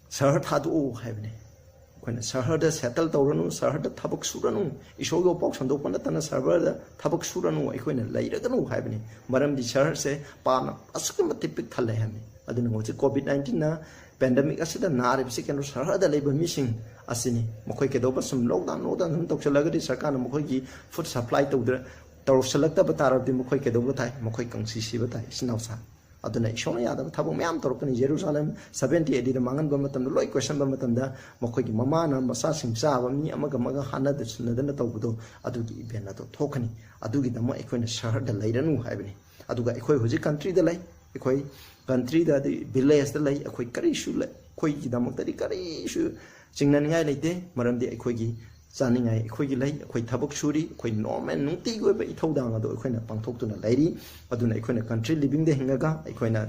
ꯁꯍꯔ ꯊꯥꯗꯣꯛꯎ ꯍꯥꯏꯕꯅꯤ꯫ ꯑꯩꯈꯣꯏꯅ ꯁꯍꯔꯗ ꯁꯦꯇꯜ ꯇꯧꯔꯅꯨ, ꯁꯍꯔꯗ ꯊꯕꯛ ꯁꯨꯔꯅꯨ, ꯏꯁꯣꯔꯒꯤ ꯋꯥꯄꯥꯎ ꯁꯟꯗꯣꯛꯄ ꯅꯠꯇꯅ ꯁꯍꯔꯗ ꯊꯕꯛ ꯁꯨꯔꯅꯨ, ꯑꯩꯈꯣꯏꯅ ꯂꯩꯔꯒꯅꯨ ꯍꯥꯏꯕꯅꯤ꯫ ꯃꯔꯝꯗꯤ ꯁꯍꯔꯁꯦ ꯄꯥꯞꯅ ꯑꯁꯨꯛꯀꯤ ꯃꯇꯤꯛ ꯄꯤꯛ ꯊꯜꯂꯦ ꯍꯥꯏꯕꯅꯤ꯫ ꯑꯗꯨꯅ ꯍꯧꯖꯤꯛ ꯀꯣꯚꯤꯗ ꯅꯥꯏꯟꯇꯤꯟꯅ ꯄꯦꯟꯗꯦꯃꯤꯛ ꯑꯁꯤꯗ ꯅꯥꯔꯤꯕꯁꯤ ꯀꯩꯅꯣ, ꯁꯍꯔꯗ ꯂꯩꯕ ꯃꯤꯁꯤꯡ ꯑꯁꯤꯅꯤ꯫ ꯃꯈꯣꯏ ꯀꯩꯗꯧꯕ? ꯁꯨꯝ ꯂꯣꯛꯗꯥꯎꯟ, ꯂꯣꯛꯗꯥꯎꯟ ꯁꯨꯝ ꯇꯧꯁꯜꯂꯒꯗꯤ ꯁꯔꯀꯥꯔꯅ ꯃꯈꯣꯏꯒꯤ ꯐꯨꯗ ꯁꯄ꯭ꯂꯥꯏ ꯇꯧꯗ꯭ꯔ-, ꯇꯧꯁꯜꯂꯛꯇꯕ ꯇꯥꯔꯕꯗꯤ ꯃꯈꯣꯏ ꯀꯩꯗꯧꯕ ꯇꯥꯏ? ꯃꯈꯣꯏ ꯀꯪꯁꯤ ꯁꯤꯕ ꯇꯥꯏ, ꯏꯆꯤꯟ ꯏꯅꯥꯎꯁꯥ꯫ ꯑꯗꯨꯅ ꯏꯁꯣꯔꯅ ꯌꯥꯗꯕ ꯊꯕꯛ ꯃꯌꯥꯝ ꯇꯧꯔꯛꯀꯅꯤ꯫ ꯖꯦꯔꯨꯁꯥꯂꯦꯝ ꯁꯚꯦꯟꯇꯤ ꯑꯦ ꯗꯤꯗ ꯃꯥꯡꯍꯟꯕ ꯃꯇꯝꯗ, ꯂꯣꯏ ꯀꯣꯏꯁꯟꯕ ꯃꯇꯝꯗ, ꯃꯈꯣꯏꯒꯤ ꯃꯃꯥꯅ ꯃꯆꯥꯁꯤꯡ ꯆꯥꯕ, ꯃꯤ ꯑꯃꯒ ꯑꯃꯒ ꯍꯥꯠꯅꯗ ꯁꯨꯅꯗꯅ ꯇꯧꯕꯗꯣ, ꯑꯗꯨꯒꯤ ꯏꯚꯦꯟ ꯑꯗꯣ ꯊꯣꯛꯀꯅꯤ꯫ ꯑꯗꯨꯒꯤꯗꯃꯛ ꯑꯩꯈꯣꯏꯅ ꯁꯍꯔꯗ ꯂꯩꯔꯅꯨ ꯍꯥꯏꯕꯅꯤ꯫ ꯑꯗꯨꯒ ꯑꯩꯈꯣꯏ ꯍꯧꯖꯤꯛ ꯀꯟꯇ꯭ꯔꯤꯗ ꯂꯩ꯫ ꯑꯩꯈꯣꯏ ꯀꯟꯇ꯭ꯔꯤꯗ, ꯑꯗꯩ ꯚꯤꯂꯦꯖꯇ ꯂꯩ꯫ ꯑꯩꯈꯣꯏ ꯀꯔꯤꯁꯨ ꯂꯩ, ꯑꯩꯈꯣꯏꯒꯤꯗꯃꯛꯇꯗꯤ ꯀꯔꯤꯁꯨ ꯆꯤꯡꯅꯅꯤꯡꯉꯥꯏ ꯂꯩꯇꯦ꯫ ꯃꯔꯝꯗꯤ ꯑꯩꯈꯣꯏꯒꯤ ꯆꯥꯅꯤꯡꯉꯥꯏ ꯑꯩꯈꯣꯏꯒꯤ ꯂꯩ, ꯑꯩꯈꯣꯏ ꯊꯕꯛ ꯁꯨꯔꯤ, ꯑꯩꯈꯣꯏ ꯅꯣꯔꯃꯦꯜ ꯅꯨꯡꯇꯤꯒꯤ ꯑꯣꯏꯕ ꯏꯊꯧꯗꯥꯡ ꯑꯗꯣ ꯑꯩꯈꯣꯏꯅ ꯄꯥꯡꯊꯣꯛꯇꯨꯅ ꯂꯩꯔꯤ꯫ ꯑꯗꯨꯅ ꯑꯩꯈꯣꯏꯅ ꯀꯟꯇ꯭ꯔꯤ ꯂꯤꯚꯤꯡꯗ ꯍꯤꯡꯉꯒ ꯑꯩꯈꯣꯏꯅ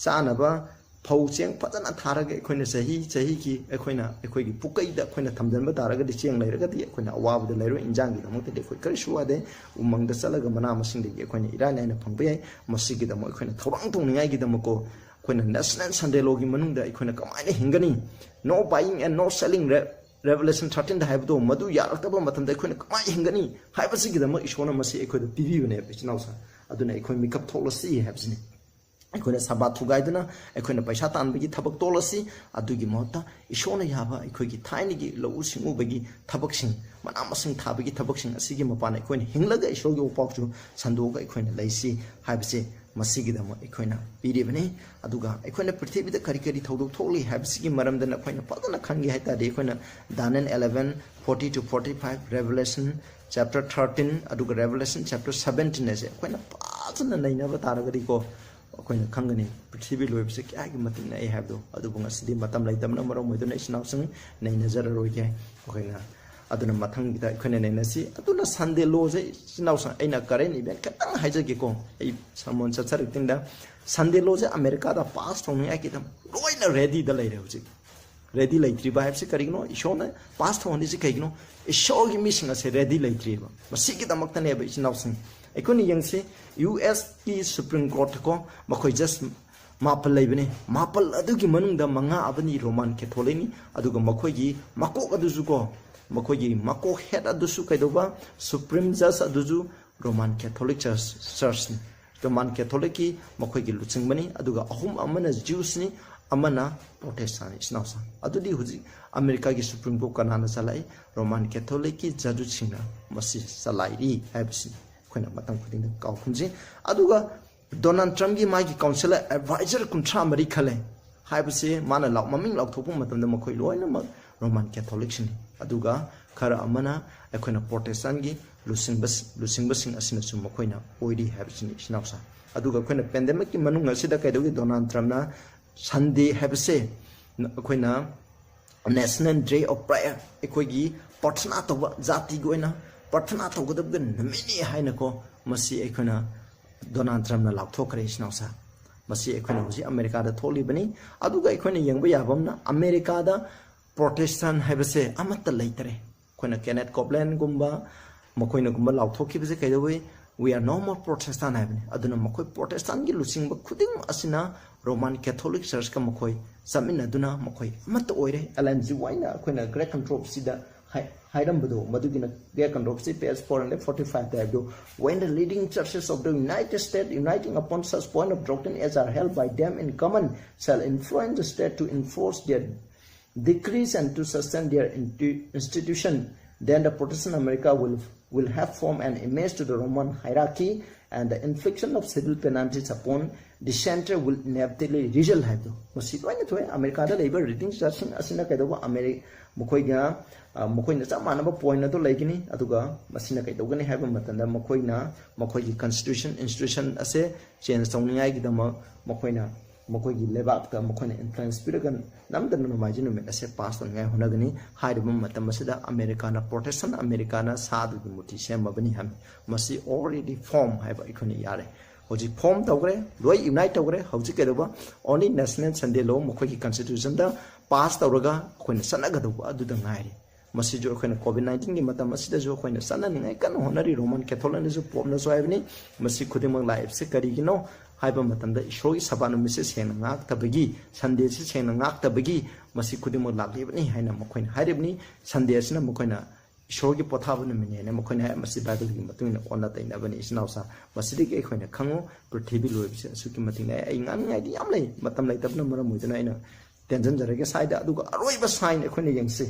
ꯆꯥꯅꯕ ꯐꯧ ꯆꯦꯡ ꯐꯖꯅ ꯊꯥꯔꯒ ꯑꯩꯈꯣꯏꯅ ꯆꯍꯤ ꯆꯍꯤꯒꯤ ꯑꯩꯈꯣꯏꯅ ꯑꯩꯈꯣꯏꯒꯤ ꯄꯨꯀꯩꯗ ꯑꯩꯈꯣꯏꯅ ꯊꯝꯖꯤꯟꯕ ꯇꯥꯔꯒꯗꯤ, ꯆꯦꯡ ꯂꯩꯔꯒꯗꯤ ꯑꯩꯈꯣꯏꯅ ꯑꯋꯥꯕꯗ ꯂꯩꯔꯣꯏ꯫ ꯏꯟꯖꯥꯡꯒꯤꯗꯃꯛꯇꯗꯤ ꯑꯩꯈꯣꯏ ꯀꯔꯤꯁꯨ ꯋꯥꯗꯦ꯫ ꯎꯃꯪꯗ ꯆꯠꯂꯒ ꯃꯅꯥ ꯃꯁꯤꯡꯗꯒꯤ ꯑꯩꯈꯣꯏꯅ ꯏꯔꯥꯏ ꯂꯥꯏꯅ ꯐꯪꯕ ꯌꯥꯏ꯫ ꯃꯁꯤꯒꯤꯗꯃꯛ ꯑꯩꯈꯣꯏꯅ ꯊꯧꯔꯥꯡ ꯇꯧꯅꯤꯡꯉꯥꯏꯒꯤꯗꯃꯛꯀꯣ, ꯑꯩꯈꯣꯏꯅ ꯅꯦꯁꯅꯦꯜ ꯁꯟꯗꯦ ꯂꯣꯒꯤ ꯃꯅꯨꯡꯗ ꯑꯩꯈꯣꯏꯅ ꯀꯃꯥꯏꯅ ꯍꯤꯡꯒꯅꯤ? No buying and no selling, ꯔꯦ-, ꯔꯦꯚꯦꯂꯦꯁꯟ ꯊꯥꯔꯇꯤꯟꯗ ꯍꯥꯏꯕꯗꯣ, ꯃꯗꯨ ꯌꯥꯔꯛꯇꯕ ꯃꯇꯝꯗ ꯑꯩꯈꯣꯏꯅ ꯀꯃꯥꯏꯅ ꯍꯤꯡꯒꯅꯤ ꯍꯥꯏꯕꯁꯤꯒꯤꯗꯃꯛ ꯏꯁꯣꯔꯅ ꯃꯁꯤ ꯑꯩꯈꯣꯏꯗ ꯄꯤꯕꯤꯕꯅꯦꯕ, ꯏꯆꯤꯟ ꯏꯅꯥꯎꯁꯥ꯫ ꯑꯗꯨꯅ ꯑꯩꯈꯣꯏ ꯃꯤꯀꯞ ꯊꯣꯛꯂꯁꯤ ꯍꯥꯏꯕꯁꯤꯅꯤ꯫ ꯑꯩꯈꯣꯏꯅ ꯁꯕꯥꯠ ꯊꯨꯒꯥꯏꯗꯨꯅ ꯑꯩꯈꯣꯏꯅ ꯄꯩꯁꯥ ꯇꯥꯟꯕꯒꯤ ꯊꯕꯛ ꯇꯣꯛꯂꯁꯤ꯫ ꯑꯗꯨꯒꯤ ꯃꯍꯨꯠꯇ ꯏꯁꯣꯔꯅ ꯌꯥꯕ ꯑꯩꯈꯣꯏꯒꯤ ꯊꯥꯏꯅꯒꯤ ꯂꯧꯎ ꯁꯤꯡꯎꯕꯒꯤ ꯊꯕꯛꯁꯤꯡ, ꯃꯅꯥ ꯃꯁꯤꯡ ꯊꯥꯕꯒꯤ ꯊꯕꯛꯁꯤꯡ ꯑꯁꯤꯒꯤ ꯃꯄꯥꯟ ꯑꯩꯈꯣꯏꯅ ꯍꯤꯡꯂꯒ ꯏꯁꯣꯔꯒꯤ ꯋꯥꯄꯥꯎꯁꯨ ꯁꯟꯗꯣꯛꯑꯒ ꯑꯩꯈꯣꯏꯅ ꯂꯩꯁꯤ ꯍꯥꯏꯕꯁꯦ ꯃꯁꯤꯒꯤꯗꯃꯛ ꯑꯩꯈꯣꯏꯅ ꯄꯤꯔꯤꯕꯅꯤ꯫ ꯑꯗꯨꯒ ꯑꯩꯈꯣꯏꯅ ꯄ꯭ꯔꯤꯊꯤꯕꯤꯗ ꯀꯔꯤ ꯀꯔꯤ ꯊꯧꯗꯣꯛ ꯊꯣꯛꯂꯤ ꯍꯥꯏꯕꯁꯤꯒꯤ ꯃꯔꯝꯗ ꯑꯩꯈꯣꯏꯅ ꯐꯖꯅ ꯈꯪꯒꯦ ꯍꯥꯏ ꯇꯥꯔꯗꯤ, ꯑꯩꯈꯣꯏꯅ Daniel eleven forty to forty five, Revelation chapter thirteen, ꯑꯗꯨꯒ Revelation chapter seventeen ꯑꯁꯦ ꯑꯩꯈꯣꯏꯅ ꯐꯖꯅ ꯅꯩꯅꯕ ꯇꯥꯔꯒꯗꯤꯀꯣ, ꯑꯩꯈꯣꯏꯅ ꯈꯪꯒꯅꯤ ꯄ꯭ꯔꯤꯊꯤꯕꯤ ꯂꯣꯏꯕꯁꯦ ꯀꯌꯥꯒꯤ ꯃꯇꯤꯛ ꯅꯛꯑꯦ ꯍꯥꯏꯕꯗꯣ꯫ ꯑꯗꯨꯕꯨ ꯉꯁꯤꯗꯤ ꯃꯇꯝ ꯂꯩꯇꯕꯅ ꯃꯔꯝ ꯑꯣꯏꯗꯨꯅ ꯏꯆꯤꯟ ꯏꯅꯥꯎꯁꯤꯡ ꯅꯩꯅꯖꯔꯔꯣꯏꯒꯦ꯫ ꯑꯩꯈꯣꯏꯅ ꯑꯗꯨꯅ ꯃꯊꯪꯒꯤꯗ ꯑꯩꯈꯣꯏꯅ ꯅꯩꯅꯁꯤ꯫ ꯑꯗꯨꯅ ꯁꯟꯗꯦ ꯂꯣꯁꯦ ꯏꯆꯤꯟ ꯏꯅꯥꯎꯁꯤꯡ, ꯑꯩꯅ ꯀꯔꯦꯟ ꯏꯚꯦꯟ ꯈꯤꯇꯪ ꯍꯥꯏꯖꯒꯦꯀꯣ꯫ ꯑꯩ ꯁꯔꯃꯣꯟ ꯆꯠꯆꯔꯛꯇꯤꯡꯗ ꯁꯟꯗꯦ ꯂꯣꯁꯦ ꯑꯃꯦꯔꯤꯀꯥꯗ ꯄꯥꯁ ꯇꯧꯅꯤꯡꯉꯥꯏꯒꯤꯗꯃꯛ ꯂꯣꯏꯅ ꯔꯦꯗꯤꯗ ꯂꯩꯔꯦ ꯍꯧꯖꯤꯛ꯫ ꯔꯦꯗꯤ ꯂꯩꯇ꯭ꯔꯤꯕ ꯍꯥꯏꯕꯁꯤ ꯀꯔꯤꯒꯤꯅꯣ? ꯏꯁꯣꯔꯅ ꯄꯥꯁ ꯇꯧꯍꯟꯗ꯭ꯔꯤꯁꯤ ꯀꯩꯒꯤꯅꯣ? ꯏꯁꯣꯔꯒꯤ ꯃꯤꯁꯤꯡ ꯑꯁꯦ ꯔꯦꯗꯤ ꯂꯩꯇ꯭ꯔꯤꯕ꯫ ꯃꯁꯤꯒꯤꯗꯃꯛꯇꯅꯦꯕ, ꯏꯆꯤꯟ ꯏꯅꯥꯎꯁꯤꯡ꯫ ꯑꯩꯈꯣꯏꯅ ꯌꯦꯡꯁꯤ, ꯌꯨ ꯑꯦꯁꯀꯤ ꯁꯨꯄ꯭ꯔꯤꯝ ꯀꯣꯔꯠꯇꯀꯣ, ꯃꯈꯣꯏ ꯖꯁ ꯃꯥꯄꯜ ꯂꯩꯕꯅꯤ꯫ ꯃꯥꯄꯜ ꯑꯗꯨꯒꯤ ꯃꯅꯨꯡꯗ ꯃꯉꯥ ꯑꯃꯗꯤ ꯔꯣꯃꯥꯟ ꯀꯦꯊꯣꯂꯤꯛꯅꯤ, ꯑꯗꯨꯒ ꯃꯈꯣꯏꯒꯤ ꯃꯀꯣꯛ ꯑꯗꯨꯁꯨ ꯀꯣ, ꯃꯈꯣꯏꯒꯤ ꯃꯀꯣꯛ, ꯍꯦꯗ ꯑꯗꯨꯁꯨ ꯀꯩꯗꯧꯕ? ꯁꯨꯄ꯭ꯔꯤꯝ ꯖꯁ ꯑꯗꯨꯁꯨ ꯔꯣꯃꯥꯟ ꯀꯦꯊꯣꯂꯤꯛ ꯆꯔꯆ, ꯆꯔꯆꯅꯤ꯫ ꯔꯣꯃꯥꯟ ꯀꯦꯊꯣꯂꯤꯛꯀꯤ ꯃꯈꯣꯏꯒꯤ ꯂꯨꯆꯤꯡꯕꯅꯤ, ꯑꯗꯨꯒ ꯑꯍꯨꯝ ꯑꯃꯅ ꯖ꯭ꯌꯨꯁꯅꯤ, ꯑꯃꯅ ꯄ꯭ꯔꯣꯇꯦꯁꯇꯥꯟꯅꯤ, ꯏꯆꯤꯟ ꯏꯅꯥꯎꯁꯤꯡ꯫ ꯑꯗꯨꯗꯤ ꯍꯧꯖꯤꯛ ꯑꯃꯦꯔꯤꯀꯥꯒꯤ ꯁꯨꯄ꯭ꯔꯤꯝ ꯀꯣꯔꯠ ꯀꯅꯥꯅ ꯆꯂꯥꯏ? ꯔꯣꯃꯥꯟ ꯀꯦꯊꯣꯂꯤꯛꯀꯤ ꯖꯗꯨꯁꯤꯡꯅ ꯃꯁꯤ ꯆꯂꯥꯏꯔꯤ ꯍꯥꯏꯕꯁꯤꯅꯤ꯫ ꯑꯩꯈꯣꯏꯅ ꯃꯇꯝ ꯈꯨꯗꯤꯡꯗ ꯀꯥꯎ ꯈꯨꯝꯖꯩ꯫ ꯑꯗꯨꯒ ꯗꯣꯅꯥꯜꯗ ꯇ꯭ꯔꯝꯞꯀꯤ ꯃꯥꯒꯤ ꯀꯥꯎꯟꯁꯤꯜꯂꯔ ꯑꯦꯗꯚꯥꯏꯖꯔ ꯀꯨꯟꯊ꯭ꯔꯥ ꯃꯔꯤ ꯈꯜꯂꯦ ꯍꯥꯏꯕꯁꯤ ꯃꯥꯅ ꯂꯥꯎ ꯃꯃꯤꯡ ꯂꯥꯎꯊꯣꯛꯄ ꯃꯇꯝꯗ ꯃꯈꯣꯏ ꯂꯣꯏꯅꯃꯛ ꯔꯣꯃꯥꯟ ꯀꯦꯊꯣꯂꯤꯛꯁꯤꯡꯅꯤ꯫ ꯑꯗꯨꯒ ꯈꯔ ꯑꯃꯅ ꯑꯩꯈꯣꯏꯅ ꯄ꯭ꯔꯣꯇꯦꯁꯇꯥꯟꯒꯤ ꯂꯨꯆꯤꯡꯕ ꯂꯨꯆꯤꯡꯕꯁꯤꯡ ꯑꯁꯤꯅꯁꯨ ꯃꯈꯣꯏꯅ ꯑꯣꯏꯔꯤ ꯍꯥꯏꯕꯁꯤꯅꯤ ꯏꯆꯤꯟ ꯏꯅꯥꯎꯁꯥ꯫ ꯑꯗꯨꯒ ꯑꯩꯈꯣꯏꯅ ꯄꯦꯟꯗꯦꯃꯤꯛꯀꯤ ꯃꯅꯨꯡ ꯑꯁꯤꯗ ꯀꯩꯗꯧꯒꯦ ꯗꯣꯅꯥꯜꯗ ꯇ꯭ꯔꯝꯞꯅ ꯁꯟꯗꯦ ꯍꯥꯏꯕꯁꯦ ꯑꯩꯈꯣꯏꯅ National Day of Prayer, ꯑꯩꯈꯣꯏꯒꯤ ꯄ꯭ꯔꯊꯅꯥ ꯇꯧꯕ, ꯖꯥꯇꯤꯒꯤ ꯑꯣꯏꯅ ꯄ꯭ꯔꯊꯅꯥ ꯇꯧꯒꯗꯕ ꯅꯨꯃꯤꯠꯅꯤ ꯍꯥꯏꯅꯀꯣ ꯃꯁꯤ ꯑꯩꯈꯣꯏꯅ ꯗꯣꯅꯥꯜꯗ ꯇ꯭ꯔꯝꯞꯅ ꯂꯥꯎꯊꯣꯛꯈ꯭ꯔꯦ ꯏꯆꯤꯟ ꯏꯅꯥꯎꯁꯥ꯫ ꯃꯁꯤ ꯑꯩꯈꯣꯏꯅ ꯍꯧꯖꯤꯛ ꯑꯃꯦꯔꯤꯀꯥꯗ ꯊꯣꯛꯂꯤꯕꯅꯤ꯫ ꯑꯗꯨꯒ ꯑꯩꯈꯣꯏꯅ ꯌꯦꯡꯕ ꯌꯥꯕ ꯑꯃꯅ ꯑꯃꯦꯔꯤꯀꯥꯗ ꯄ꯭ꯔꯣꯇꯦꯁꯇꯥꯟ ꯍꯥꯏꯕꯁꯦ ꯑꯃꯠꯇ ꯂꯩꯇꯔꯦ꯫ ꯑꯩꯈꯣꯏꯅ ꯀꯦꯅꯦꯠ ꯀꯣꯞꯂꯦꯟꯒꯨꯝꯕ ꯃꯈꯣꯏꯅꯒꯨꯝꯕ ꯂꯥꯎꯊꯣꯛꯈꯤꯕꯁꯦ ꯀꯩꯗꯧꯋꯤ? "We are no more Protestant" ꯍꯥꯏꯕꯅꯤ꯫ ꯑꯗꯨꯅ ꯃꯈꯣꯏ ꯄ꯭ꯔꯣꯇꯦꯁꯇꯥꯟꯒꯤ ꯂꯨꯆꯤꯡꯕ ꯈꯨꯗꯤꯡꯃꯛ ꯑꯁꯤꯅ ꯔꯣꯃꯥꯟ ꯀꯦꯊꯣꯂꯤꯛ ꯆꯔꯆꯀ ꯃꯈꯣꯏ ꯆꯠꯃꯤꯟꯅꯗꯨꯅ ꯃꯈꯣꯏ ꯑꯃꯠꯇ ꯑꯣꯏꯔꯦ꯫ ꯑꯦꯂꯦꯟ ꯖꯤ ꯋꯥꯏꯠꯅ ꯑꯩꯈꯣꯏꯅ ꯒ꯭ꯔꯦꯠ ꯀꯟꯇ꯭ꯔꯣꯚꯔꯁꯤꯗ ꯍꯥꯏ-, ꯍꯥꯏꯔꯝꯕꯗꯣ, ꯃꯗꯨꯒꯤꯅ great controversy page four hundred forty ꯐꯥꯏꯚꯇ ꯍꯥꯏꯕꯗꯣ, "When the leading churches of the United States, uniting upon such point of doctrine as are held by them in common, shall influence the state to enforce their decrees and to sustain their intu-, institution, then the Protestant America will, will have formed an image to the Roman hierarchy, and the infliction of civil penalties upon dissenter will inevitably result" ꯍꯥꯏꯕꯗꯣ꯫ ꯃꯁꯤ ꯂꯣꯏꯅ ꯊꯣꯛꯑꯦ꯫ ꯑꯃꯦꯔꯤꯀꯥꯗ ꯂꯩꯕ ꯔꯤꯗꯤꯡ ꯆꯔꯆꯁꯤꯡ ꯑꯁꯤꯅ ꯀꯩꯗꯧꯕ? ꯑꯃꯦꯔꯤ-, ꯃꯈꯣꯏꯒ, ꯑ, ꯃꯈꯣꯏꯅ ꯆꯞ ꯃꯥꯟꯅꯕ ꯄꯣꯏꯟ ꯑꯗꯨ ꯂꯩꯒꯅꯤ꯫ ꯑꯗꯨꯒ ꯃꯁꯤꯅ ꯀꯩꯗꯧꯒꯅꯤ ꯍꯥꯏꯕ ꯃꯇꯝꯗ ꯃꯈꯣꯏꯅ ꯃꯈꯣꯏꯒꯤ ꯀꯟꯁꯇꯤꯇ꯭ꯌꯨꯁꯟ, ꯏꯟꯁꯇꯤꯇ꯭ꯌꯨꯁꯟ ꯑꯁꯦ ꯆꯦꯟꯖ ꯇꯧꯅꯤꯡꯉꯥꯏꯒꯤꯗꯃꯛ ꯃꯈꯣꯏꯅ ꯃꯈꯣꯏꯒꯤ ꯂꯩꯕꯥꯛꯇ ꯃꯈꯣꯏꯅ ꯏꯟꯐ꯭ꯂꯨꯌꯦꯟꯁ ꯄꯤꯔꯒ ꯅꯝꯗꯅ ꯅꯣꯡꯃꯥꯏꯖꯤꯡ ꯅꯨꯃꯤꯠ ꯑꯁꯦ ꯄꯥꯁ ꯇꯧꯅꯤꯡꯉꯥꯏ ꯍꯣꯠꯅꯒꯅꯤ꯫ ꯍꯥꯏꯔꯤꯕ ꯃꯇꯝ ꯑꯁꯤꯗ ꯑꯃꯦꯔꯤꯀꯥꯅ, ꯄ꯭ꯔꯣꯇꯦꯁꯇꯥꯟ ꯑꯃꯦꯔꯤꯀꯥꯅ ꯁꯥꯗꯨꯒꯤ ꯃꯨꯔꯇꯤ ꯁꯦꯝꯃꯕꯅꯤ ꯍꯥꯏꯕꯅꯤ꯫ ꯃꯁꯤ already form ꯍꯥꯏꯕ ꯑꯩꯈꯣꯏꯅ ꯌꯥꯔꯦ꯫ ꯍꯧꯖꯤꯛ ꯐꯣꯝ ꯇꯧꯈ꯭ꯔꯦ, ꯂꯣꯏ ꯌꯨꯅꯥꯏꯠ ꯇꯧꯈ꯭ꯔꯦ꯫ ꯍꯧꯖꯤꯛ ꯀꯩꯗꯧꯕ? Only National Sunday Law ꯃꯈꯣꯏꯒꯤ ꯀꯟꯁꯇꯤꯇ꯭ꯌꯨꯁꯟꯗ ꯄꯥꯁ ꯇꯧꯔꯒ ꯑꯩꯈꯣꯏꯅ ꯆꯠꯅꯒꯗꯧꯕ ꯑꯗꯨꯗ ꯉꯥꯏꯔꯦ꯫ ꯃꯁꯤꯁꯨ ꯑꯩꯈꯣꯏꯅ ꯀꯣꯚꯤꯗ ꯅꯥꯏꯟꯇꯤꯟꯒꯤ ꯃꯇꯝ ꯑꯁꯤꯗꯁꯨ ꯑꯩꯈꯣꯏꯅ ꯆꯠꯅꯅꯤꯡꯉꯥꯏ ꯀꯟꯅ ꯍꯣꯠꯅꯔꯤ꯫ ꯔꯣꯃꯥꯟ ꯀꯦꯊꯣꯂꯤꯛꯅꯁꯨ, ꯄꯣꯞꯅꯁꯨ ꯍꯥꯏꯕꯅꯤ꯫ ꯃꯁꯤ ꯈꯨꯗꯤꯡꯃꯛ ꯂꯥꯛꯏꯕꯁꯤ ꯀꯔꯤꯒꯤꯅꯣ ꯍꯥꯏꯕ ꯃꯇꯝꯗ ꯏꯁꯣꯔꯒꯤ ꯁꯕꯥꯠ ꯅꯨꯃꯤꯠꯁꯦ ꯁꯦꯡꯅ ꯉꯥꯛꯇꯕꯒꯤ, ꯁꯟꯗꯦꯁꯤ ꯁꯦꯡꯅ ꯉꯥꯛꯇꯕꯒꯤ ꯃꯁꯤ ꯈꯨꯗꯤꯡꯃꯛ ꯂꯥꯛꯂꯤꯕꯅꯤ ꯍꯥꯏꯅ ꯃꯈꯣꯏꯅ ꯍꯥꯏꯔꯤꯕꯅꯤ꯫ ꯁꯟꯗꯦ ꯑꯁꯤꯅ ꯃꯈꯣꯏꯅ ꯏꯁꯣꯔꯒꯤ ꯄꯣꯊꯥꯕ ꯅꯨꯃꯤꯠꯅꯦꯅ ꯃꯈꯣꯏꯅ ꯍꯥꯏ꯫ ꯃꯁꯤ ꯕꯥꯏꯕꯜꯒꯤ ꯃꯇꯨꯡ ꯏꯟꯅ ꯑꯣꯟꯅ ꯇꯩꯅꯕꯅꯤ ꯏꯆꯤꯟ ꯏꯅꯥꯎꯁꯥ꯫ ꯃꯁꯤꯗꯒꯤ ꯑꯩꯈꯣꯏꯅ ꯈꯪꯉꯨ, ꯄ꯭ꯔꯤꯊꯤꯕꯤ ꯂꯣꯏꯕꯁꯦ ꯑꯁꯨꯛꯀꯤ ꯃꯇꯤꯛ ꯂꯩ꯫ ꯑꯩ ꯉꯥꯡꯅꯤꯡꯉꯥꯏꯗꯤ ꯌꯥꯝ ꯂꯩ, ꯃꯇꯝ ꯂꯩꯇꯕꯅ ꯃꯔꯝ ꯑꯣꯏꯗꯨꯅ ꯑꯩꯅ ꯇꯦꯟꯖꯟꯖꯔꯒꯦ ꯁ꯭ꯋꯥꯏꯗ꯫ ꯑꯗꯨꯒ ꯑꯔꯣꯏꯕ ꯁꯥꯏꯟ ꯑꯩꯈꯣꯏꯅ ꯌꯦꯡꯁꯤ꯫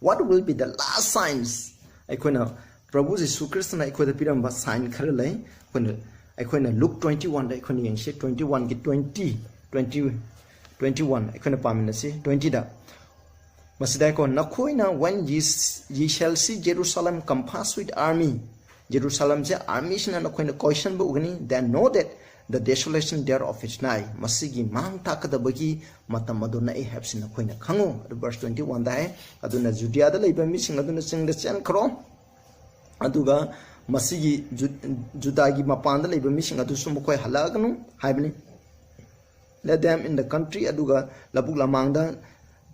What will be the last signs? ꯑꯩꯈꯣꯏꯅ ꯄ꯭ꯔꯚꯨ ꯖꯤꯁꯨ ꯈ꯭ꯔꯤꯁꯇꯅ ꯑꯩꯈꯣꯏꯗ ꯄꯤꯔꯝꯕ ꯁꯥꯏꯟ ꯈꯔ ꯂꯩ꯫ ꯑꯩꯈꯣꯏꯅ ꯑꯩꯈꯣꯏꯅ ꯂꯨꯛ ꯇ꯭ꯋꯦꯟꯇꯤ ꯋꯥꯟꯗ ꯑꯩꯈꯣꯏꯅ ꯌꯦꯡꯁꯤ꯫ ꯇ꯭ꯋꯦꯟꯇꯤ ꯋꯥꯟꯒꯤ ꯇ꯭ꯋꯦꯟꯇꯤ, ꯇ꯭ꯋꯦꯟꯇꯤ, ꯇ꯭ꯋꯦꯟꯇꯤ ꯋꯥꯟ ꯑꯩꯈꯣꯏꯅ ꯄꯥꯃꯤꯟꯅꯁꯤ꯫ ꯇ꯭ꯋꯦꯟꯇꯤꯗ ꯃꯁꯤꯗ ꯍꯥꯏꯀꯣ, "ꯅꯈꯣꯏꯅ when ye, ye shall see Jerusalem compassed with army," ꯖꯦꯔꯨꯁꯥꯂꯦꯝꯁꯦ ꯑꯥꯔꯃꯤꯁꯤꯅ ꯅꯈꯣꯏꯅ ꯀꯣꯏꯁꯟꯕ ꯎꯒꯅꯤ, "then know that the desolation thereof is nigh." ꯃꯁꯤꯒꯤ ꯃꯥꯡ ꯇꯥꯛꯀꯗꯕꯒꯤ ꯃꯇꯝ ꯑꯗꯨ ꯅꯛꯏ ꯍꯥꯏꯕꯁꯤ ꯅꯈꯣꯏꯅ ꯈꯪꯉꯨ꯫ ꯑꯗꯨ ꯚꯔꯁ ꯇ꯭ꯋꯦꯟꯇꯤ ꯋꯥꯟꯗ ꯍꯥꯏ, "ꯑꯗꯨꯅ ꯖꯨꯗꯤꯌꯥꯗ ꯂꯩꯕ ꯃꯤꯁꯤꯡ ꯑꯗꯨꯅ ꯆꯤꯡꯗ ꯆꯦꯟꯈ꯭ꯔꯣ, ꯑꯗꯨꯒ ꯃꯁꯤꯒꯤ ꯖꯨ-, ꯖꯨꯗꯥꯒꯤ ꯃꯄꯥꯟꯗ ꯂꯩꯕ ꯃꯤꯁꯤꯡ ꯑꯗꯨꯁꯨ ꯃꯈꯣꯏ ꯍꯜꯂꯛꯑꯒꯅꯨ" ꯍꯥꯏꯕꯅꯤ꯫ "Let them in the country," ꯑꯗꯨꯒ ꯂꯧꯕꯨꯛ ꯂꯃꯥꯡꯗ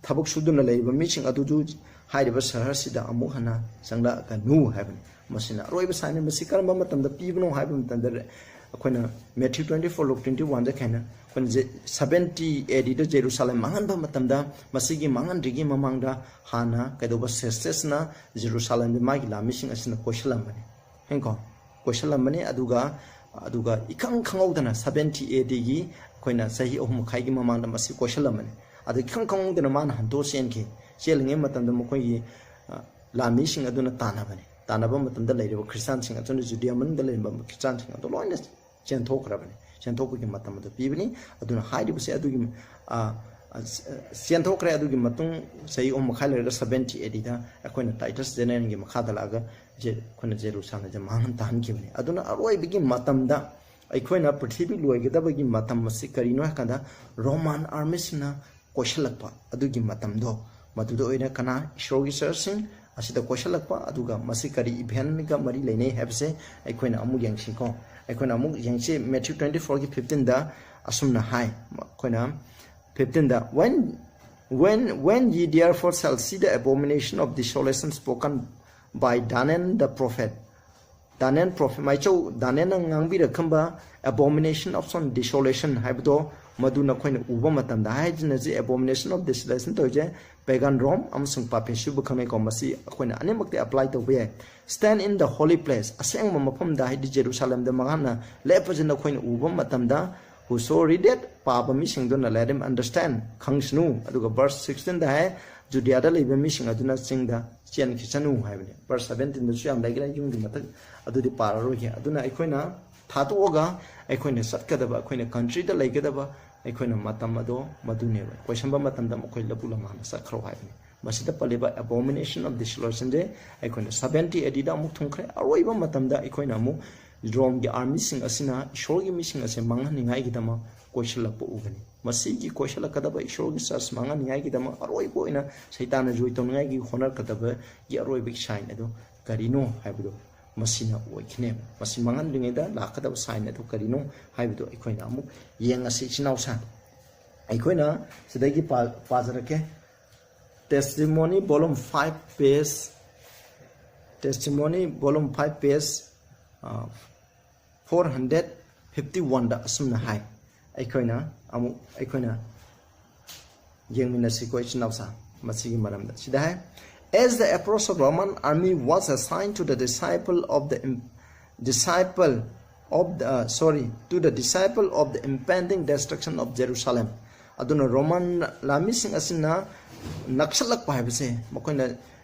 ꯊꯕꯛ ꯁꯨꯗꯨꯅ ꯂꯩꯔꯤꯕ ꯃꯤꯁꯤꯡ ꯑꯗꯨꯁꯨ ꯍꯥꯏꯔꯤꯕ ꯁꯍꯔꯁꯤꯗ ꯑꯃꯨꯛ ꯍꯟꯅ ꯆꯪꯂꯛꯀꯅꯨ ꯍꯥꯏꯕꯅꯤ꯫ ꯃꯁꯤꯅ ꯑꯔꯣꯏꯕ ꯁꯥꯏꯟꯅꯤ꯫ ꯃꯁꯤ ꯀꯔꯝꯕ ꯃꯇꯝꯗ ꯄꯤꯕꯅꯣ ꯍꯥꯏꯕ ꯃꯇꯝꯗ, ꯑꯩꯈꯣꯏꯅ ꯃꯦꯊ꯭ꯌꯨ ꯇ꯭ꯋꯦꯟꯇꯤ ꯐꯣꯔ, ꯂꯨꯛ ꯇ꯭ꯋꯦꯟꯇꯤ ꯋꯥꯟꯗ ꯈꯥꯏꯅ ꯑꯩꯈꯣꯏꯅ ꯖꯦ-, ꯁꯚꯦꯟꯇꯤ ꯑꯦ ꯗꯤꯗ ꯖꯦꯔꯨꯁꯥꯂꯦꯝ ꯃꯥꯡꯍꯟꯕ ꯃꯇꯝꯗ, ꯃꯁꯤꯒꯤ ꯃꯥꯡꯍꯟꯗ꯭ꯔꯤꯉꯩ ꯃꯃꯥꯡꯗ ꯍꯥꯟꯅ ꯀꯩꯗꯧꯕ, ꯁꯦꯁꯇꯁꯅ ꯖꯦꯔꯨꯁꯥꯂꯦꯝꯗ ꯃꯥꯒꯤ ꯂꯥꯟꯃꯤꯁꯤꯡ ꯑꯁꯤꯅ ꯀꯣꯏꯁꯜꯂꯝꯕꯅꯤ꯫ ꯍꯦꯡꯀꯣ? ꯀꯣꯏꯁꯜꯂꯝꯕꯅꯤ꯫ ꯑꯗꯨꯒ, ꯑꯗꯨꯒ ꯏꯈꯪ ꯈꯪꯍꯧꯗꯅ ꯁꯚꯦꯟꯇꯤ ꯑꯦ ꯗꯤꯒꯤ ꯑꯩꯈꯣꯏꯅ ꯆꯍꯤ ꯑꯍꯨꯝ ꯃꯈꯥꯏꯒꯤ ꯃꯃꯥꯡꯗ ꯃꯁꯤ ꯀꯣꯏꯁꯜꯂꯝꯕꯅꯤ꯫ ꯑꯗꯨ ꯏꯈꯪ ꯈꯪꯍꯧꯗꯅ ꯃꯥꯅ ꯍꯟꯗꯣꯛ ꯆꯦꯟꯈꯤ꯫ ꯆꯦꯜꯂꯤꯉꯩ ꯃꯇꯝꯗ ꯃꯈꯣꯏꯒꯤ, ꯑ, ꯂꯥꯟꯃꯤꯁꯤꯡ ꯑꯗꯨꯅ ꯇꯥꯟꯅꯕꯅꯤ꯫ ꯇꯥꯟꯅꯕ ꯃꯇꯝꯗ ꯂꯩꯔꯤꯕ ꯈ꯭ꯔꯤꯁꯇꯥꯟꯁꯤꯡ ꯑꯗꯨꯅ, ꯖꯨꯗꯤꯌꯥ ꯃꯅꯨꯡꯗ ꯂꯩꯔꯤꯕ ꯈ꯭ꯔꯤꯁꯇꯥꯟꯁꯤꯡ ꯑꯗꯨ ꯂꯣꯏꯅ ꯆꯦꯟꯊꯣꯛꯈ꯭ꯔꯕꯅꯤ꯫ ꯆꯦꯟꯊꯣꯛꯄꯒꯤ ꯃꯇꯝ ꯑꯗꯨ ꯄꯤꯕꯅꯤ꯫ ꯑꯗꯨꯅ ꯍꯥꯏꯔꯤꯕꯁꯦ ꯑꯗꯨꯒꯤ, ꯑ, ꯑ, ꯆꯦꯟꯊꯣꯛꯈ꯭ꯔꯦ꯫ ꯑꯗꯨꯒꯤ ꯃꯇꯨꯡ ꯆꯍꯤ ꯑꯍꯨꯝ ꯃꯈꯥꯏ ꯂꯩꯔꯒ ꯁꯚꯦꯟꯇꯤ ꯑꯦ ꯗꯤꯗ ꯑꯩꯈꯣꯏꯅ ꯇꯥꯏꯇꯁ ꯖꯦꯅꯔꯦꯜꯒꯤ ꯃꯈꯥꯗ ꯂꯥꯛꯑꯒ ꯖꯦ-, ꯑꯩꯈꯣꯏꯅ ꯖꯦꯔꯨꯁꯥꯂꯦꯝꯁꯦ ꯃꯥꯡꯍꯟ ꯇꯥꯍꯟꯈꯤꯕꯅꯤ꯫ ꯑꯗꯨꯅ ꯑꯔꯣꯏꯕꯒꯤ ꯃꯇꯝꯗ ꯑꯩꯈꯣꯏꯅ ꯄ꯭ꯔꯤꯊꯤꯕꯤ ꯂꯣꯏꯒꯗꯕꯒꯤ ꯃꯇꯝ ꯑꯁꯤ ꯀꯔꯤꯅꯣ ꯍꯥꯏ ꯀꯥꯟꯗ, ꯔꯣꯃꯥꯟ ꯑꯥꯔꯃꯤꯁꯤꯡꯅ ꯀꯣꯏꯁꯤꯜꯂꯛꯄ ꯑꯗꯨꯒꯤ ꯃꯇꯝꯗꯣ, ꯃꯗꯨꯗ ꯑꯣꯏꯅ ꯀꯅꯥ, ꯏꯁꯣꯔꯒꯤ ꯆꯔꯆꯁꯤꯡ ꯑꯁꯤꯗ ꯀꯣꯏꯁꯤꯜꯂꯛꯄ, ꯑꯗꯨꯒ ꯃꯁꯤ ꯀꯔꯤ ꯏꯚꯦꯟꯒ ꯃꯔꯤ ꯂꯩꯅꯩ ꯍꯥꯏꯕꯁꯦ ꯑꯩꯈꯣꯏꯅ ꯑꯃꯨꯛ ꯌꯦꯡꯁꯤꯀꯣ꯫ ꯑꯩꯈꯣꯏꯅ ꯑꯃꯨꯛ ꯌꯦꯡꯁꯤ, ꯃꯦꯊ꯭ꯌꯨ ꯇ꯭ꯋꯦꯟꯇꯤ ꯐꯣꯔꯒꯤ ꯐꯤꯐꯇꯤꯟꯗ ꯑꯁꯨꯝꯅ ꯍꯥꯏ, ꯑꯩꯈꯣꯏꯅ ꯐꯤꯐꯇꯤꯟꯗ, "When, when, when ye therefore shall see the abomination of desolation spoken by Daniel the prophet," Daniel prophet, ꯃꯥꯏꯆꯧ ꯗꯥꯅꯤꯌꯦꯜꯅ ꯉꯥꯡꯕꯤꯔꯛꯈꯤꯕ abomination of desolation ꯍꯥꯏꯕꯗꯣ, ꯃꯗꯨ ꯅꯈꯣꯏꯅ ꯎꯕ ꯃꯇꯝꯗ, ꯍꯥꯏꯁꯤꯅ ꯁꯤ abomination of desolation ꯇꯧꯔꯤꯁꯦ ꯄꯦꯒꯥꯟ ꯔꯣꯝ ꯑꯃꯁꯨꯡ ꯄꯥꯄꯦꯁꯨꯕꯨ ꯈꯪꯅꯩꯀꯣ꯫ ꯃꯁꯤ ꯑꯩꯈꯣꯏꯅ ꯑꯅꯤꯃꯛꯇꯤ apply ꯇꯧꯕ ꯌꯥꯏ꯫ "Stand in the holy place," ꯑꯁꯦꯡꯕ ꯃꯐꯝꯗ, ꯍꯥꯏꯗꯤ ꯖꯦꯔꯨꯁꯥꯂꯦꯝꯗ ꯃꯍꯥꯛꯅ ꯂꯦꯞꯄꯁꯤ ꯅꯈꯣꯏꯅ ꯎꯕ ꯃꯇꯝꯗ, "Whoso readeth," ꯄꯥꯕ ꯃꯤꯁꯤꯡꯗꯨꯅ, "let him understand," ꯈꯪꯁꯅꯨ꯫ ꯑꯗꯨꯒ ꯚꯔꯁ ꯁꯤꯛꯁꯇꯤꯟꯗ ꯍꯥꯏ, ꯖꯨꯗꯤꯌꯥꯗ ꯂꯩꯕ ꯃꯤꯁꯤꯡ ꯑꯗꯨꯅ ꯆꯤꯡꯗ ꯆꯦꯟꯈꯤꯁꯅꯨ ꯍꯥꯏꯕꯅꯤ꯫ ꯚꯔꯁ ꯁꯕꯦꯟꯇꯤꯟꯗꯁꯨ ꯌꯥꯝ ꯂꯩꯈ꯭ꯔꯦ, ꯌꯨꯝꯒꯤ ꯃꯊꯛ ꯑꯗꯨꯗꯤ ꯄꯥꯔꯔꯣꯏꯒꯦ꯫ ꯑꯗꯨꯅ ꯑꯩꯈꯣꯏꯅ ꯊꯥꯗꯣꯛꯑꯒ ꯑꯩꯈꯣꯏꯅ ꯆꯠꯀꯗꯕ, ꯑꯩꯈꯣꯏꯅ ꯀꯟꯇ꯭ꯔꯤꯗ ꯂꯩꯒꯗꯕ, ꯑꯩꯈꯣꯏꯅ ꯃꯇꯝ ꯑꯗꯣ ꯃꯗꯨꯅꯦꯕ꯫ ꯀꯣꯏꯁꯟꯕ ꯃꯇꯝꯗ ꯃꯈꯣꯏ ꯂꯕꯨꯛ ꯂꯝꯍꯥꯡꯗ ꯆꯠꯈ꯭ꯔꯣ ꯍꯥꯏꯕꯅꯤ꯫ ꯃꯁꯤꯗ ꯄꯜꯂꯤꯕ abomination of desolationꯁꯦ ꯑꯩꯈꯣꯏꯅ ꯁꯕꯦꯟꯇꯤ ꯑꯦ ꯗꯤꯗ ꯑꯃꯨꯛ ꯊꯨꯡꯈ꯭ꯔꯦ꯫ ꯑꯔꯣꯏꯕ ꯃꯇꯝꯗ ꯑꯩꯈꯣꯏꯅ ꯑꯃꯨꯛ ꯔꯣꯝꯒꯤ ꯑꯥꯔꯃꯤꯁꯤꯡ ꯑꯁꯤꯅ ꯏꯁꯣꯔꯒꯤ ꯃꯤꯁꯤꯡ ꯑꯁꯦ ꯃꯥꯡꯍꯟꯅꯤꯡꯉꯥꯏꯒꯤꯗꯃꯛ ꯀꯣꯏꯁꯤꯜꯂꯛꯄ ꯎꯒꯅꯤ꯫ ꯃꯁꯤꯒꯤ ꯀꯣꯏꯁꯤꯜꯂꯛꯀꯗꯕ ꯏꯁꯣꯔꯒꯤ ꯆꯔꯆ ꯃꯥꯡꯍꯟꯅꯤꯡꯉꯥꯏꯒꯤꯗꯃꯛ ꯑꯔꯣꯏꯕ ꯑꯣꯏꯅ ꯁꯩꯇꯥꯟꯅ ꯖꯣꯏ ꯇꯧꯅꯤꯡꯉꯥꯏꯒꯤ ꯍꯣꯠꯅꯔꯛꯀꯗꯕꯒꯤ ꯑꯔꯣꯏꯕꯒꯤ ꯁꯥꯏꯟ ꯑꯗꯨ ꯀꯔꯤꯅꯣ ꯍꯥꯏꯕꯗꯨ ꯃꯁꯤꯅ ꯑꯣꯏꯈꯤꯅꯦꯕ꯫ ꯃꯁꯤ ꯃꯥꯡꯍꯟꯗ꯭ꯔꯤꯉꯩꯗ ꯂꯥꯛꯀꯗꯕ ꯁꯥꯏꯟ ꯑꯗꯨ ꯀꯔꯤꯅꯣ ꯍꯥꯏꯕꯗꯨ ꯑꯩꯈꯣꯏꯅ ꯑꯃꯨꯛ ꯌꯦꯡꯉꯁꯤ꯫ ꯏꯆꯤꯟ ꯏꯅꯥꯎꯁꯥ, ꯑꯩꯈꯣꯏꯅ ꯁꯤꯗꯒꯤ ꯄꯥ-, ꯄꯥꯖꯔꯛꯀꯦ꯫ Testimony volume five page, Testimony volume five page, ꯑ, four hundred fifty oneꯗ ꯑꯁꯨꯝꯅ ꯍꯥꯏ꯫ ꯑꯩꯈꯣꯏꯅ ꯑꯃꯨꯛ, ꯑꯩꯈꯣꯏꯅ ꯌꯦꯡꯃꯤꯟꯅꯁꯤꯀꯣ, ꯏꯆꯤꯟ ꯏꯅꯥꯎꯁꯥ, ꯃꯁꯤꯒꯤ ꯃꯔꯝꯗ꯫ ꯁꯤꯗ ꯍꯥꯏ, "As the approach of Roman army was a sign to the disciple of the im-, disciple of the, uh, sorry, to the disciple of the impending destruction of Jerusalem." ꯑꯗꯨꯅ ꯔꯣꯃꯟ ꯂꯥꯟꯃꯤꯁꯤꯡ ꯑꯁꯤꯅ ꯅꯛꯁꯜꯂꯛꯄ ꯍꯥꯏꯕꯁꯦ, ꯃꯈꯣꯏꯅ,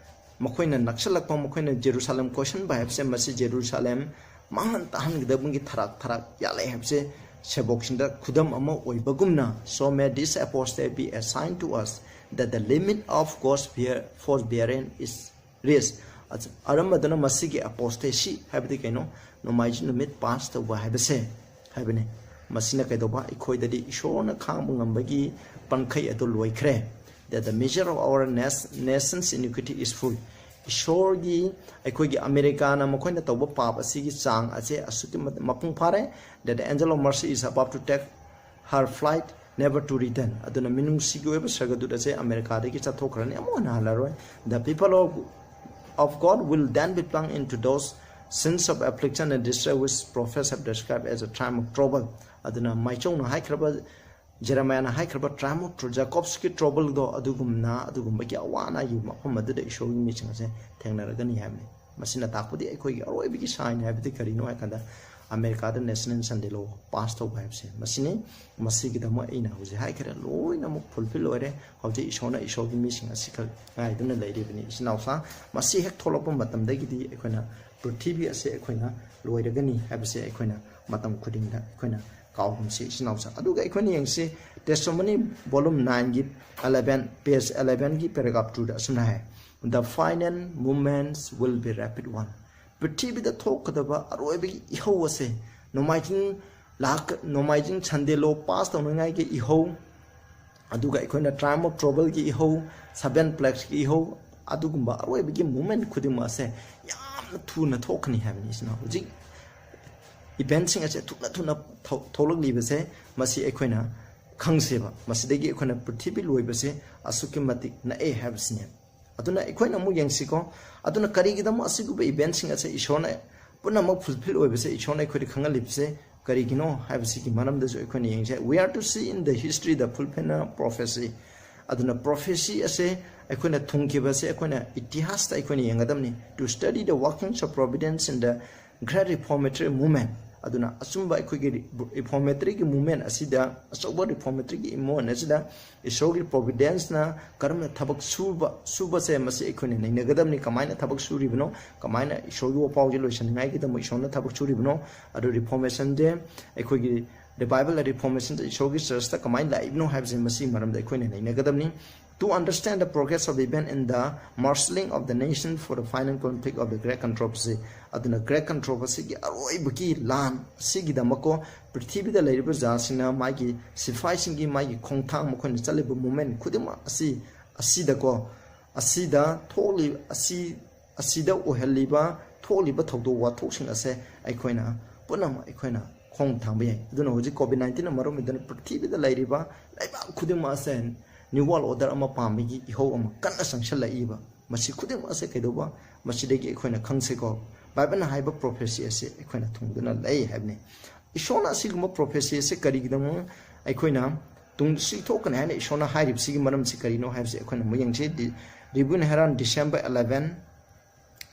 ꯃꯈꯣꯏꯅ ꯅꯛꯁꯜꯂꯛꯄ, ꯃꯈꯣꯏꯅ ꯖꯦꯔꯨꯁꯥꯂꯦꯝ ꯀꯣꯏꯁꯟꯕ ꯍꯥꯏꯕꯁꯦ, ꯃꯁꯤ ꯖꯦꯔꯨꯁꯥꯂꯦꯝ ꯃꯥꯡꯍꯟ ꯇꯥꯍꯟꯒꯗꯕꯒꯤ ꯊꯔꯥꯛ ꯊꯔꯥꯛ ꯌꯥꯜꯂꯛꯑꯦ ꯍꯥꯏꯕꯁꯦ ꯁꯦꯕꯣꯛꯁꯤꯡꯗ ꯈꯨꯗꯝ ꯑꯃ ꯑꯣꯏꯕꯒꯨꯝꯅ, "So may this apostasy be a sign to us that the limit of God's bear-, forbearance is reached." ꯑꯆ-, ꯑꯔꯝꯕꯗꯅ ꯃꯁꯤꯒꯤ apostasy ꯍꯥꯏꯕꯗꯤ ꯀꯩꯅꯣ? ꯅꯣꯡꯃꯥꯏꯖꯤꯡ ꯅꯨꯃꯤꯠ ꯄꯥꯁ ꯇꯧꯕ ꯍꯥꯏꯕꯁꯦ ꯍꯥꯏꯕꯅꯤ꯫ ꯃꯁꯤꯅ ꯀꯩꯗꯧꯕ? ꯑꯩꯈꯣꯏꯗꯗꯤ ꯏꯁꯣꯔꯅ ꯈꯥꯡꯕ ꯉꯝꯕꯒꯤ ꯄꯟꯈꯩ ꯑꯗꯨ ꯂꯣꯏꯈ꯭ꯔꯦ꯫ That the measure of our nas-, nation's iniquity is full. ꯏꯁꯣꯔꯒꯤ, ꯑꯩꯈꯣꯏꯒꯤ ꯑꯃꯦꯔꯤꯀꯥꯅ ꯃꯈꯣꯏꯅ ꯇꯧꯕ ꯄꯥꯞ ꯑꯁꯤꯒꯤ ꯆꯥꯡ ꯑꯁꯦ ꯑꯁꯨꯛꯀꯤ ꯃꯇꯤꯛ ꯃꯄꯨꯡ ꯐꯥꯔꯦ, that the angel of mercy is about to take her flight, never to return. ꯑꯗꯨꯅ ꯃꯤꯅꯨꯡꯁꯤꯒꯤ ꯑꯣꯏꯕ ꯁꯔꯒꯗꯨꯠ ꯑꯁꯦ ꯑꯃꯦꯔꯤꯀꯥꯗꯒꯤ ꯆꯠꯊꯣꯛꯈ꯭ꯔꯅꯤ, ꯑꯃꯨꯛ ꯍꯟꯅ ꯍꯜꯂꯔꯣꯏ꯫ The people of, of God will then be plunged into those scenes of affliction and distress which prophets have described as a time of trouble. ꯑꯗꯨꯅ ꯃꯥꯏꯆꯧꯅ ꯍꯥꯏꯈ꯭ꯔꯕ, ꯖꯦꯔꯦꯃꯤꯌꯥꯅ ꯍꯥꯏꯈ꯭ꯔꯕ time of trou-, ꯖꯦꯀꯣꯕꯁꯀꯤ troubleꯗꯣ, ꯑꯗꯨꯒꯨꯝꯅ, ꯑꯗꯨꯒꯨꯝꯕꯒꯤ ꯑꯋꯥ ꯑꯅꯥꯒꯤ ꯃꯐꯝ ꯑꯗꯨꯗ ꯏꯁꯣꯔꯒꯤ ꯃꯤꯁꯤꯡ ꯑꯁꯦ ꯊꯦꯡꯅꯔꯒꯅꯤ ꯍꯥꯏꯕꯅꯤ꯫ ꯃꯁꯤꯅ ꯇꯥꯛꯄꯗꯤ ꯑꯩꯈꯣꯏꯒꯤ ꯑꯔꯣꯏꯕꯒꯤ ꯁꯥꯏꯟ ꯍꯥꯏꯕꯗꯤ ꯀꯔꯤꯅꯣ ꯍꯥꯏ ꯀꯥꯟꯗ, ꯑꯃꯦꯔꯤꯀꯥꯗ National Sunday Law pass ꯇꯧꯕ ꯍꯥꯏꯕꯁꯦ ꯃꯁꯤꯅꯤ꯫ ꯃꯁꯤꯒꯤꯗꯃꯛ ꯑꯩꯅ ꯍꯧꯖꯤꯛ ꯍꯥꯏꯈ꯭ꯔꯦ, ꯂꯣꯏꯅꯃꯛ fulfill ꯑꯣꯏꯔꯦ꯫ ꯍꯧꯖꯤꯛ ꯏꯁꯣꯔꯅ ꯏꯁꯣꯔꯒꯤ ꯃꯤꯁꯤꯡ ꯑꯁꯤꯈꯛ ꯉꯥꯏꯗꯨꯅ ꯂꯩꯔꯤꯕꯅꯤ, ꯏꯆꯤꯟ ꯏꯅꯥꯎꯁꯥ꯫ ꯃꯁꯤ ꯍꯦꯛ ꯊꯣꯛꯂꯛꯄ ꯃꯇꯝꯗꯒꯤꯗꯤ ꯑꯩꯈꯣꯏꯅ ꯄ꯭ꯔꯤꯊꯤꯕꯤ ꯑꯁꯦ ꯑꯩꯈꯣꯏꯅ ꯂꯣꯏꯔꯒꯅꯤ ꯍꯥꯏꯕꯁꯦ ꯑꯩꯈꯣꯏꯅ ꯃꯇꯝ ꯈꯨꯗꯤꯡꯗ ꯑꯩꯈꯣꯏꯅ ꯀꯥꯎꯒꯨꯝꯁꯤ, ꯏꯆꯤꯟ ꯏꯅꯥꯎꯁꯥ꯫ ꯑꯗꯨꯒ ꯑꯩꯈꯣꯏꯅ ꯌꯦꯡꯁꯤ, Testimony volume nineꯒꯤ eleven, page elevenꯒꯤ paragraph twoꯗ ꯑꯁꯨꯝꯅ ꯍꯥꯏ, "The final moments will be rapid one." ꯄ꯭ꯔꯤꯊꯤꯕꯤꯗ ꯊꯣꯛꯀꯗꯕ ꯑꯔꯣꯏꯕꯒꯤ ꯏꯍꯧ ꯑꯁꯦ, ꯅꯣꯡꯃꯥꯏꯖꯤꯡ ꯂꯥꯛ-, ꯅꯣꯡꯃꯥꯏꯖꯤꯡ Sunday Law pass ꯇꯧꯅꯉꯥꯏꯒꯤ ꯏꯍꯧ, ꯑꯗꯨꯒ ꯑꯩꯈꯣꯏꯅ Time of Troubleꯒꯤ ꯏꯍꯧ, Seven Plaguesꯀꯤ ꯏꯍꯧ, ꯑꯗꯨꯒꯨꯝꯕ ꯑꯔꯣꯏꯕꯒꯤ moment ꯈꯨꯗꯤꯡꯃꯛ ꯑꯁꯦ ꯌꯥꯝꯅ ꯊꯨꯅ ꯊꯣꯛꯀꯅꯤ ꯍꯥꯏꯕꯅꯤ꯫ ꯁꯤꯅ ꯍꯧꯖꯤꯛ eventꯁꯤꯡ ꯑꯁꯦ ꯊꯨꯅ ꯊꯨꯅ ꯊꯣꯛ-, ꯊꯣꯛꯂꯛꯂꯤꯕꯁꯦ ꯃꯁꯤ ꯑꯩꯈꯣꯏꯅ ꯈꯪꯁꯦꯕ꯫ ꯃꯁꯤꯗꯒꯤ ꯑꯩꯈꯣꯏꯅ ꯄ꯭ꯔꯤꯊꯤꯕꯤ ꯂꯣꯏꯕꯁꯦ ꯑꯁꯨꯛꯀꯤ ꯃꯇꯤꯛ ꯅꯛꯑꯦ ꯍꯥꯏꯕꯁꯤꯅꯦ꯫ ꯑꯗꯨꯅ ꯑꯩꯈꯣꯏꯅ ꯑꯃꯨꯛ ꯌꯦꯡꯁꯤꯀꯣ꯫ ꯑꯗꯨꯅ ꯀꯔꯤꯒꯤꯗꯃꯛ ꯑꯁꯤꯒꯨꯝꯕ eventꯁꯤꯡ ꯑꯁꯦ ꯏꯁꯣꯔꯅ ꯄꯨꯝꯅꯃꯛ fulfill ꯑꯣꯏꯕꯁꯦ ꯏꯁꯣꯔꯅ ꯑꯩꯈꯣꯏꯗ ꯈꯪꯍꯜꯂꯤꯕꯁꯦ ꯀꯔꯤꯒꯤꯅꯣ ꯍꯥꯏꯕꯁꯤꯒꯤ ꯃꯔꯝꯗꯁꯨ ꯑꯩꯈꯣꯏꯅ ꯌꯦꯡꯁꯦ꯫ We are to see in the history the fulfillment of prophecy. ꯑꯗꯨꯅ prophecy ꯑꯁꯦ ꯑꯩꯈꯣꯏꯅ ꯊꯨꯡꯈꯤꯕꯁꯦ, ꯑꯩꯈꯣꯏꯅ ꯏꯇꯤꯍꯥꯁꯇ ꯑꯩꯈꯣꯏꯅ ꯌꯦꯡꯒꯗꯕꯅꯤ꯫ To study the workings of providence in the great reformatory movement. ꯑꯗꯨꯅ ꯑꯆꯨꯝꯕ ꯑꯩꯈꯣꯏꯒꯤ reformatoryꯒꯤ movement ꯑꯁꯤꯗ, ꯑꯆꯧꯕ reformatoryꯒꯤ movement ꯑꯁꯤꯗ ꯏꯁꯣꯔꯒꯤ providenceꯅ ꯀꯔꯝꯅ ꯊꯕꯛ ꯁꯨꯕ, ꯁꯨꯕꯁꯦ ꯃꯁꯤ ꯑꯩꯈꯣꯏꯅ ꯅꯩꯅꯒꯗꯕꯅꯤ꯫ ꯀꯃꯥꯏꯅ ꯊꯕꯛ ꯁꯨꯔꯤꯕꯅꯣ, ꯀꯃꯥꯏꯅ ꯏꯁꯣꯔꯒꯤ ꯋꯥꯄꯥꯎꯁꯦ ꯂꯣꯏꯁꯤꯟꯅꯤꯡꯉꯥꯏꯒꯤꯗꯃꯛ ꯏꯁꯣꯔꯅ ꯊꯕꯛ ꯁꯨꯔꯤꯕꯅꯣ, ꯑꯗꯨ reformationꯁꯦ, ꯑꯩꯈꯣꯏꯒꯤ revival reformationꯁꯦ ꯏꯁꯣꯔꯒꯤ churchꯇ ꯀꯃꯥꯏꯅ ꯂꯥꯛꯏꯕꯅꯣ ꯍꯥꯏꯕꯁꯦ ꯃꯁꯤꯒꯤ ꯃꯔꯝꯗ ꯑꯩꯈꯣꯏꯅ ꯅꯩꯅꯒꯗꯕꯅꯤ꯫ To understand the progress of event in the marshalling of the nation for the final conflict of the great controversy. ꯑꯗꯨꯅ great controversyꯒꯤ ꯑꯔꯣꯏꯕꯒꯤ ꯂꯥꯟ ꯑꯁꯤꯒꯤꯗꯃꯛꯀꯣ, ꯄ꯭ꯔꯤꯊꯤꯕꯤꯗ ꯂꯩꯔꯤꯕ ꯖꯥꯁꯤꯡꯅ ꯃꯥꯒꯤ ꯁꯤꯐꯥꯏꯁꯤꯡꯒꯤ ꯃꯥꯒꯤ ꯈꯣꯡꯊꯥꯡ, ꯃꯈꯣꯏꯅ ꯆꯠꯂꯤꯕ movement ꯈꯨꯗꯤꯡꯃꯛ ꯑꯁꯤ, ꯑꯁꯤꯗꯀꯣ, ꯑꯁꯤꯗ ꯊꯣꯛꯂꯤ-, ꯑꯁꯤ, ꯑꯁꯤꯗ ꯑꯣꯏꯍꯜꯂꯤꯕ ꯊꯣꯛꯂꯤꯕ ꯊꯧꯗꯣꯛ ꯋꯥꯊꯣꯛꯁꯤꯡ ꯑꯁꯦ ꯑꯩꯈꯣꯏꯅ ꯄꯨꯝꯅꯃꯛ ꯑꯩꯈꯣꯏꯅ ꯈꯣꯡ ꯊꯥꯡꯕ ꯌꯥꯏ꯫ ꯑꯗꯨꯅ ꯍꯧꯖꯤꯛ COVID nineteenꯅ ꯃꯔꯝ ꯑꯣꯏꯗꯨꯅ ꯄ꯭ꯔꯤꯊꯤꯕꯤꯗ ꯂꯩꯔꯤꯕ ꯂꯩꯕꯥꯛ ꯈꯨꯗꯤꯡꯃꯛ ꯑꯁꯦ New World Order ꯑꯃ ꯄꯥꯝꯕꯒꯤ ꯏꯍꯧ ꯑꯃ ꯀꯟꯅ ꯆꯪꯁꯤꯜꯂꯛꯏꯕ꯫ ꯃꯁꯤ ꯈꯨꯗꯤꯡꯃꯛ ꯑꯁꯦ ꯀꯩꯗꯧꯕ? ꯃꯁꯤꯗꯒꯤ ꯑꯩꯈꯣꯏꯅ ꯈꯪꯁꯤꯀꯣ, ꯕꯥꯏꯕꯜꯅ ꯍꯥꯏꯕ prophecy ꯑꯁꯤ ꯑꯩꯈꯣꯏꯅ ꯊꯨꯡꯗꯨꯅ ꯂꯩ ꯍꯥꯏꯕꯅꯤ꯫ ꯏꯁꯣꯔꯅ ꯑꯁꯤꯒꯨꯝꯕ prophecy ꯑꯁꯤ ꯀꯔꯤꯒꯤꯗꯃꯛ ꯑꯩꯈꯣꯏꯅ ꯇꯨꯡ ꯁꯤ ꯊꯣꯛꯀꯅꯤ ꯍꯥꯏꯅ ꯏꯁꯣꯔꯅ ꯍꯥꯏꯔꯤꯕꯁꯤꯒꯤ ꯃꯔꯝꯁꯤ ꯀꯔꯤꯅꯣ ꯍꯥꯏꯕꯁꯤ ꯑꯩꯈꯣꯏꯅ ꯑꯃꯨꯛ ꯌꯦꯡꯁꯤ꯫ ꯗꯤ-, Reuben Herald, December eleven,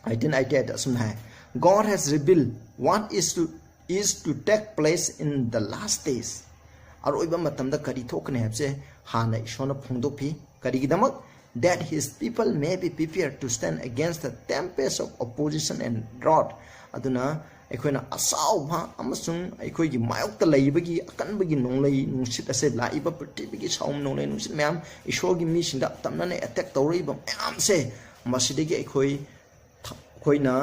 eighteen eighty-eight ꯑꯁꯨꯝꯅ ꯍꯥꯏ, "God has revealed what is to, is to take place in the last days. ꯑꯔꯣꯏꯕ ꯃꯇꯝꯗ ꯀꯔꯤ ꯊꯣꯛꯀꯅꯤ ꯍꯥꯏꯕꯁꯦ ꯍꯥꯟꯅ ꯏꯁꯣꯔꯅ ꯐꯣꯡꯗꯣꯛꯄꯤ꯫ ꯀꯔꯤꯒꯤꯗꯃꯛ? That his people may be prepared to stand against the tempest of opposition and drought. ꯑꯗꯨꯅ ꯑꯩꯈꯣꯏꯅ ꯑꯁꯥꯎꯕ ꯑꯃꯁꯨꯡ ꯑꯩꯈꯣꯏꯒꯤ ꯃꯥꯌꯣꯛꯇ ꯂꯩꯕꯒꯤ ꯑꯀꯟꯕꯒꯤ ꯅꯣꯡꯂꯩ ꯅꯨꯡꯁꯤꯠ ꯑꯁꯦ, ꯂꯥꯛꯏꯕ ꯄ꯭ꯔꯤꯊꯤꯕꯤꯒꯤ ꯁꯥꯎꯝ ꯅꯣꯡꯂꯩ ꯅꯨꯡꯁꯤꯠ ꯃꯌꯥꯝ, ꯏꯁꯣꯔꯒꯤ ꯃꯤꯁꯤꯡꯗ ꯑꯇꯝꯅꯅ attack ꯇꯧꯔꯛꯏꯕ ꯃꯌꯥꯝꯁꯦ, ꯃꯁꯤꯗꯒꯤ ꯑꯩꯈꯣꯏ ꯊ-, ꯑꯩꯈꯣꯏꯅ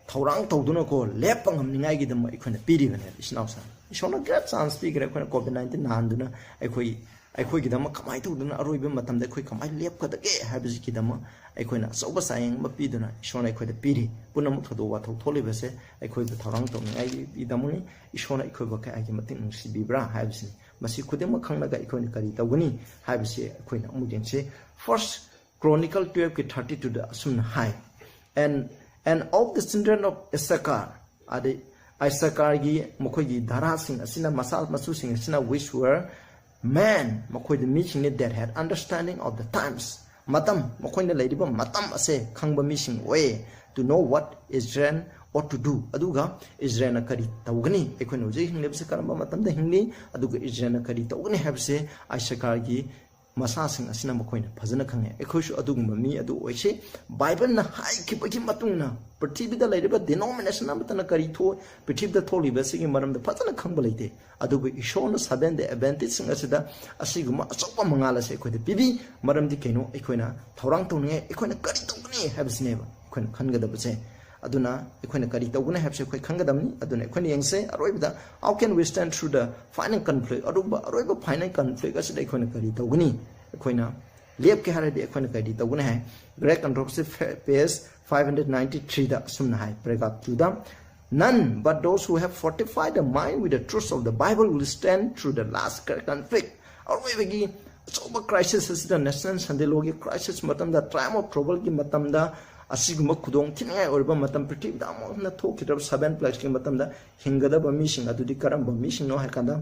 ꯊꯧꯔꯥꯡ ꯇꯧꯗꯨꯅꯀꯣ, ꯂꯦꯞꯄ ꯉꯝꯅꯤꯡꯉꯥꯏꯒꯤꯗꯃꯛ ꯑꯩꯈꯣꯏꯅ ꯄꯤꯔꯤꯕꯅꯦꯕ, ꯏꯆꯤꯟ ꯏꯅꯥꯎꯁꯤꯡ꯫ ꯏꯁꯣꯔꯅ great chance ꯄꯤꯈ꯭ꯔꯦ꯫ ꯑꯩꯈꯣꯏꯅ COVID nineteen ꯅꯥꯍꯟꯗꯨꯅ ꯑꯩꯈꯣꯏ, ꯑꯩꯈꯣꯏꯒꯤꯗꯃꯛ ꯀꯃꯥꯏꯅ ꯇꯧꯗꯨꯅ ꯑꯔꯣꯏꯕ ꯃꯇꯝꯗ ꯑꯩꯈꯣꯏ ꯀꯃꯥꯏꯅ ꯂꯦꯞꯀꯗꯒꯦ ꯍꯥꯏꯕꯁꯤꯒꯤꯗꯃꯛ ꯑꯩꯈꯣꯏꯅ ꯑꯆꯧꯕ ꯆꯥꯌꯦꯡ ꯑꯃ ꯄꯤꯗꯨꯅ ꯏꯁꯣꯔꯅ ꯑꯩꯈꯣꯏꯗ ꯄꯤꯔꯤ꯫ ꯄꯨꯝꯅꯃꯛ ꯊꯧꯗꯣꯛ ꯋꯥꯊꯣꯛ ꯊꯣꯛꯂꯤꯕꯁꯦ ꯑꯩꯈꯣꯏꯕꯨ ꯊꯧꯔꯥꯡ ꯇꯧꯅꯤꯡꯉꯥꯏꯒꯤꯗꯃꯛꯅꯤ꯫ ꯏꯁꯣꯔꯅ ꯑꯩꯈꯣꯏꯕꯨ ꯀꯌꯥꯒꯤ ꯃꯇꯤꯛ ꯅꯨꯡꯁꯤꯕꯤꯕ꯭ꯔꯥ ꯍꯥꯏꯕꯁꯤꯅꯤ꯫ ꯃꯁꯤ ꯈꯨꯗꯤꯡꯃꯛ ꯈꯪꯂꯒ ꯑꯩꯈꯣꯏꯅ ꯀꯔꯤ ꯇꯧꯒꯅꯤ ꯍꯥꯏꯕꯁꯤ ꯑꯩꯈꯣꯏꯅ ꯑꯃꯨꯛ ꯌꯦꯡꯁꯤ꯫ First Chronicle twelve ꯀꯤ thirty two ꯗ ꯑꯁꯨꯝꯅ ꯍꯥꯏ, "And, and of the children of Issachar," ꯑꯗꯩ ꯏꯁꯥꯀꯥꯔꯒꯤ ꯃꯈꯣꯏꯒꯤ ꯙꯔꯥꯁꯤꯡ ꯑꯁꯤꯅ, ꯃꯆꯥ ꯃꯁꯨꯁꯤꯡ ꯑꯁꯤꯅ, "which were men," ꯃꯈꯣꯏꯗ ꯃꯤꯁꯤꯡꯅꯤ, "that had understanding of the times," ꯃꯇꯝ, ꯃꯈꯣꯏꯅ ꯂꯩꯔꯤꯕ ꯃꯇꯝ ꯑꯁꯦ ꯈꯪꯕ ꯃꯤꯁꯤꯡ ꯑꯣꯏ, "to know what Israel ought to do," ꯑꯗꯨꯒ ꯏꯁꯔꯥꯌꯦꯜꯅ ꯀꯔꯤ ꯇꯧꯒꯅꯤ, ꯑꯩꯈꯣꯏꯅ ꯍꯧꯖꯤꯛ ꯍꯤꯡꯂꯤꯕꯁꯤ ꯀꯔꯝꯕ ꯃꯇꯝꯗ ꯍꯤꯡꯂꯤ, ꯑꯗꯨꯒ ꯏꯁꯔꯥꯌꯦꯜꯅ ꯀꯔꯤ ꯇꯧꯒꯅꯤ ꯍꯥꯏꯕꯁꯦ ꯏꯁꯥꯀꯥꯔꯒꯤ ꯃꯆꯥꯁꯤꯡ ꯑꯁꯤꯅ ꯃꯈꯣꯏꯅ ꯐꯖꯅ ꯈꯪꯉꯦ꯫ ꯑꯩꯈꯣꯏꯁꯨ ꯑꯗꯨꯒꯨꯝꯕ ꯃꯤ ꯑꯗꯨ ꯑꯣꯏꯁꯤ꯫ ꯕꯥꯏꯕꯜꯅ ꯍꯥꯏꯈꯤꯕꯒꯤ ꯃꯇꯨꯡ ꯏꯟꯅ ꯄ꯭ꯔꯤꯊꯤꯕꯤꯗ ꯂꯩꯔꯤꯕ denomination ꯑꯃꯠꯇꯅ ꯀꯔꯤ ꯊꯣꯛ-, ꯄ꯭ꯔꯤꯊꯤꯕꯤꯗ ꯊꯣꯛꯂꯤꯕ ꯑꯁꯤꯒꯤ ꯃꯔꯝꯗ ꯐꯖꯅ ꯈꯪꯕ ꯂꯩꯇꯦ꯫ ꯑꯗꯨꯕꯨ ꯏꯁꯣꯔꯅ Seventh Day Adventistꯁꯤꯡ ꯑꯁꯤꯗ ꯑꯁꯤꯒꯨꯝꯕ ꯑꯆꯧꯕ ꯃꯉꯥꯜ ꯑꯁꯤ ꯑꯩꯈꯣꯏꯗ ꯄꯤꯕꯤ꯫ ꯃꯔꯝꯗꯤ ꯀꯩꯅꯣ? ꯑꯩꯈꯣꯏꯅ ꯊꯧꯔꯥꯡ ꯇꯧꯅꯤꯡꯉꯥꯏ, ꯑꯩꯈꯣꯏꯅ ꯀꯔꯤ ꯇꯧꯒꯅꯤ ꯍꯥꯏꯕꯁꯤꯅꯦꯕ ꯑꯩꯈꯣꯏꯅ ꯈꯟꯒꯗꯕꯁꯦ꯫ ꯑꯗꯨꯅ ꯑꯩꯈꯣꯏꯅ ꯀꯔꯤ ꯇꯧꯒꯅꯤ ꯍꯥꯏꯕꯁꯦ ꯑꯩꯈꯣꯏ ꯈꯪꯒꯗꯕꯅꯤ꯫ ꯑꯗꯨꯅ ꯑꯩꯈꯣꯏꯅ ꯌꯦꯡꯁꯦ, ꯑꯔꯣꯏꯕꯗ, "How can we stand through the final conflict?" ꯑꯔꯨꯕ, ꯑꯔꯣꯏꯕ final conflict ꯑꯁꯤꯗ ꯑꯩꯈꯣꯏꯅ ꯀꯔꯤ ꯇꯧꯒꯅꯤ? ꯑꯩꯈꯣꯏꯅ ꯂꯦꯞꯀꯦ ꯍꯥꯏꯔꯗꯤ ꯑꯩꯈꯣꯏꯅ ꯀꯔꯤ ꯇꯧꯒꯅꯤ ꯍꯥꯏ? Great Controversy, page five hundred ninety three ꯗ ꯑꯁꯨꯝꯅ ꯍꯥꯏ, paragraph two the, "None but those who have fortified the mind with the truths of the Bible will stand through the last great conflict." ꯑꯔꯣꯏꯕꯒꯤ ꯑꯆꯧꯕ crisis ꯑꯁꯤꯗ, National Sunday Law ꯒꯤ crisis ꯃꯇꯝꯗ, time of trouble ꯒꯤ ꯃꯇꯝꯗ, ꯑꯁꯤꯒꯨꯝꯕ ꯈꯨꯗꯣꯡ ꯊꯤꯅꯤꯡꯉꯥꯏ ꯑꯣꯏꯔꯕ ꯃꯇꯝ, ꯄ꯭ꯔꯤꯊꯤꯕꯤꯗ ꯑꯃꯨꯛ ꯍꯟꯅ ꯊꯣꯛꯈꯤꯗ꯭ꯔꯕ seven plagues ꯀꯤ ꯃꯇꯝꯗ ꯍꯤꯡꯒꯗꯕ ꯃꯤꯁꯤꯡ ꯑꯗꯨꯗꯤ ꯀꯔꯝꯕ ꯃꯤꯁꯤꯡꯅꯣ ꯍꯥꯏ ꯀꯥꯟꯗ,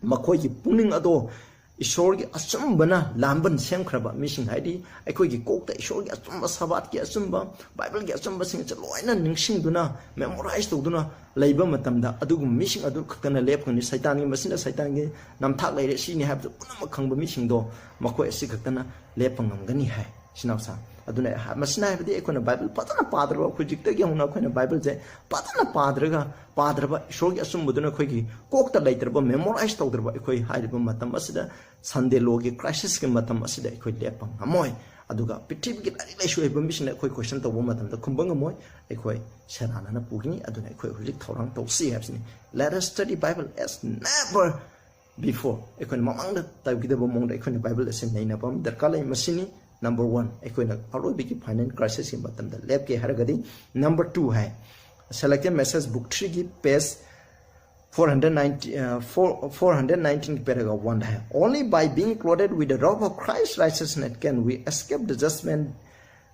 ꯃꯈꯣꯏꯒꯤ ꯄꯨꯛꯅꯤꯡ ꯑꯗꯣ ꯏꯁꯣꯔꯒꯤ ꯑꯆꯨꯝꯕꯅ ꯂꯥꯝꯕꯟ ꯁꯦꯝꯈ꯭ꯔꯕ ꯃꯤꯁꯤꯡ, ꯍꯥꯏꯗꯤ ꯑꯩꯈꯣꯏꯒꯤ ꯀꯣꯛꯇ ꯏꯁꯣꯔꯒꯤ ꯑꯆꯨꯝꯕ, ꯁꯕꯥꯠꯀꯤ ꯑꯆꯨꯝꯕ, ꯕꯥꯏꯕꯜꯒꯤ ꯑꯆꯨꯝꯕꯁꯤꯡꯁꯦ ꯂꯣꯏꯅ ꯅꯤꯡꯁꯤꯡꯗꯨꯅ, ꯃꯦꯃꯣꯔꯥꯏꯁ ꯇꯧꯗꯨꯅ ꯂꯩꯕ ꯃꯇꯝꯗ, ꯑꯗꯨꯒꯨꯝꯕ ꯃꯤꯁꯤꯡ ꯑꯗꯨ ꯈꯛꯇꯅ ꯂꯦꯞꯀꯅꯤ꯫ ꯁꯩꯇꯥꯟꯒꯤ, ꯃꯁꯤꯅ ꯁꯩꯇꯥꯟꯒꯤ ꯅꯝꯊꯥꯛ ꯂꯩꯔꯦ, ꯁꯤꯅꯤ ꯍꯥꯏꯕꯗꯨ ꯄꯨꯝꯅꯃꯛ ꯈꯪꯕ ꯃꯤꯁꯤꯡꯗꯣ, ꯃꯈꯣꯏ ꯑꯁꯤ ꯈꯛꯇꯅ ꯂꯦꯞꯄ ꯉꯝꯒꯅꯤ ꯍꯥꯏ꯫ ꯏꯆꯤꯟ ꯏꯅꯥꯎꯁꯥ, ꯑꯗꯨꯅ ꯑꯩꯍꯥꯛ, ꯃꯁꯤꯅ ꯍꯥꯏꯕꯗꯤ ꯑꯩꯈꯣꯏꯅ ꯕꯥꯏꯕꯜ ꯐꯖꯅ ꯄꯥꯗ꯭ꯔꯕ, ꯍꯧꯖꯤꯛꯇꯒꯤ ꯍꯧꯅ ꯑꯩꯈꯣꯏꯅ ꯕꯥꯏꯕꯜꯁꯦ ꯐꯖꯅ ꯄꯥꯗ꯭ꯔꯒ, ꯄꯥꯗ꯭ꯔꯕ, ꯏꯁꯣꯔꯒꯤ ꯑꯆꯨꯝꯕꯗꯨꯅ ꯑꯩꯈꯣꯏꯒꯤ ꯀꯣꯛꯇ ꯂꯩꯇ꯭ꯔꯕ, ꯃꯦꯃꯣꯔꯥꯏꯁ ꯇꯧꯗ꯭ꯔꯕ ꯑꯩꯈꯣꯏ ꯍꯥꯏꯔꯤꯕ ꯃꯇꯝ ꯑꯁꯤꯗ, ꯁꯟꯗꯦ ꯂꯣꯒꯤ ꯀ꯭ꯔꯥꯏꯁꯤꯁꯀꯤ ꯃꯇꯝ ꯑꯁꯤꯗ ꯑꯩꯈꯣꯏ ꯂꯦꯞꯄ ꯉꯝꯃꯣꯏ꯫ ꯑꯗꯨꯒ ꯄ꯭ꯔꯤꯊꯤꯕꯤꯒꯤ ꯂꯥꯏꯔꯤꯛ ꯂꯥꯏꯁꯨ ꯍꯩꯕ ꯃꯤꯁꯤꯡꯅ ꯑꯩꯈꯣꯏ ꯀꯣꯏꯁꯟ ꯇꯧꯕ ꯃꯇꯝꯗ ꯈꯨꯝꯕ ꯉꯝꯃꯣꯏ꯫ ꯑꯩꯈꯣꯏ ꯁꯦꯔꯥꯟꯅꯅ ꯄꯨꯒꯅꯤ꯫ ꯑꯗꯨꯅ ꯑꯩꯈꯣꯏ ꯍꯧꯖꯤꯛ ꯊꯧꯔꯥꯡ ꯇꯧꯁꯤ ꯍꯥꯏꯕꯁꯤꯅꯤ꯫ Let us study Bible as never before꯫ ꯑꯩꯈꯣꯏꯅ ꯃꯃꯥꯡꯗ ꯇꯧꯈꯤꯗꯕ ꯃꯑꯣꯡꯗ ꯑꯩꯈꯣꯏꯅ ꯕꯥꯏꯕꯜ ꯑꯁꯤ ꯅꯩꯅꯕ ꯑꯃ ꯗꯔꯀꯥꯔ ꯂꯩ꯫ ꯃꯁꯤꯅꯤ number one, ꯑꯩꯈꯣꯏꯅ ꯑꯔꯣꯏꯕꯒꯤ ꯐꯥꯏꯅꯥꯟꯁ ꯀ꯭ꯔꯥꯏꯁꯤꯁꯀꯤ ꯃꯇꯝꯗ ꯂꯦꯞꯀꯦ ꯍꯥꯏꯔꯒꯗꯤ꯫ Number two high, Selected Message Book threeꯒꯤ page four hundred ninety, uh, four, four hundred nineteen paragraph one high, "Only by being clothed with the robe of Christ's righteousness can we escape the judgment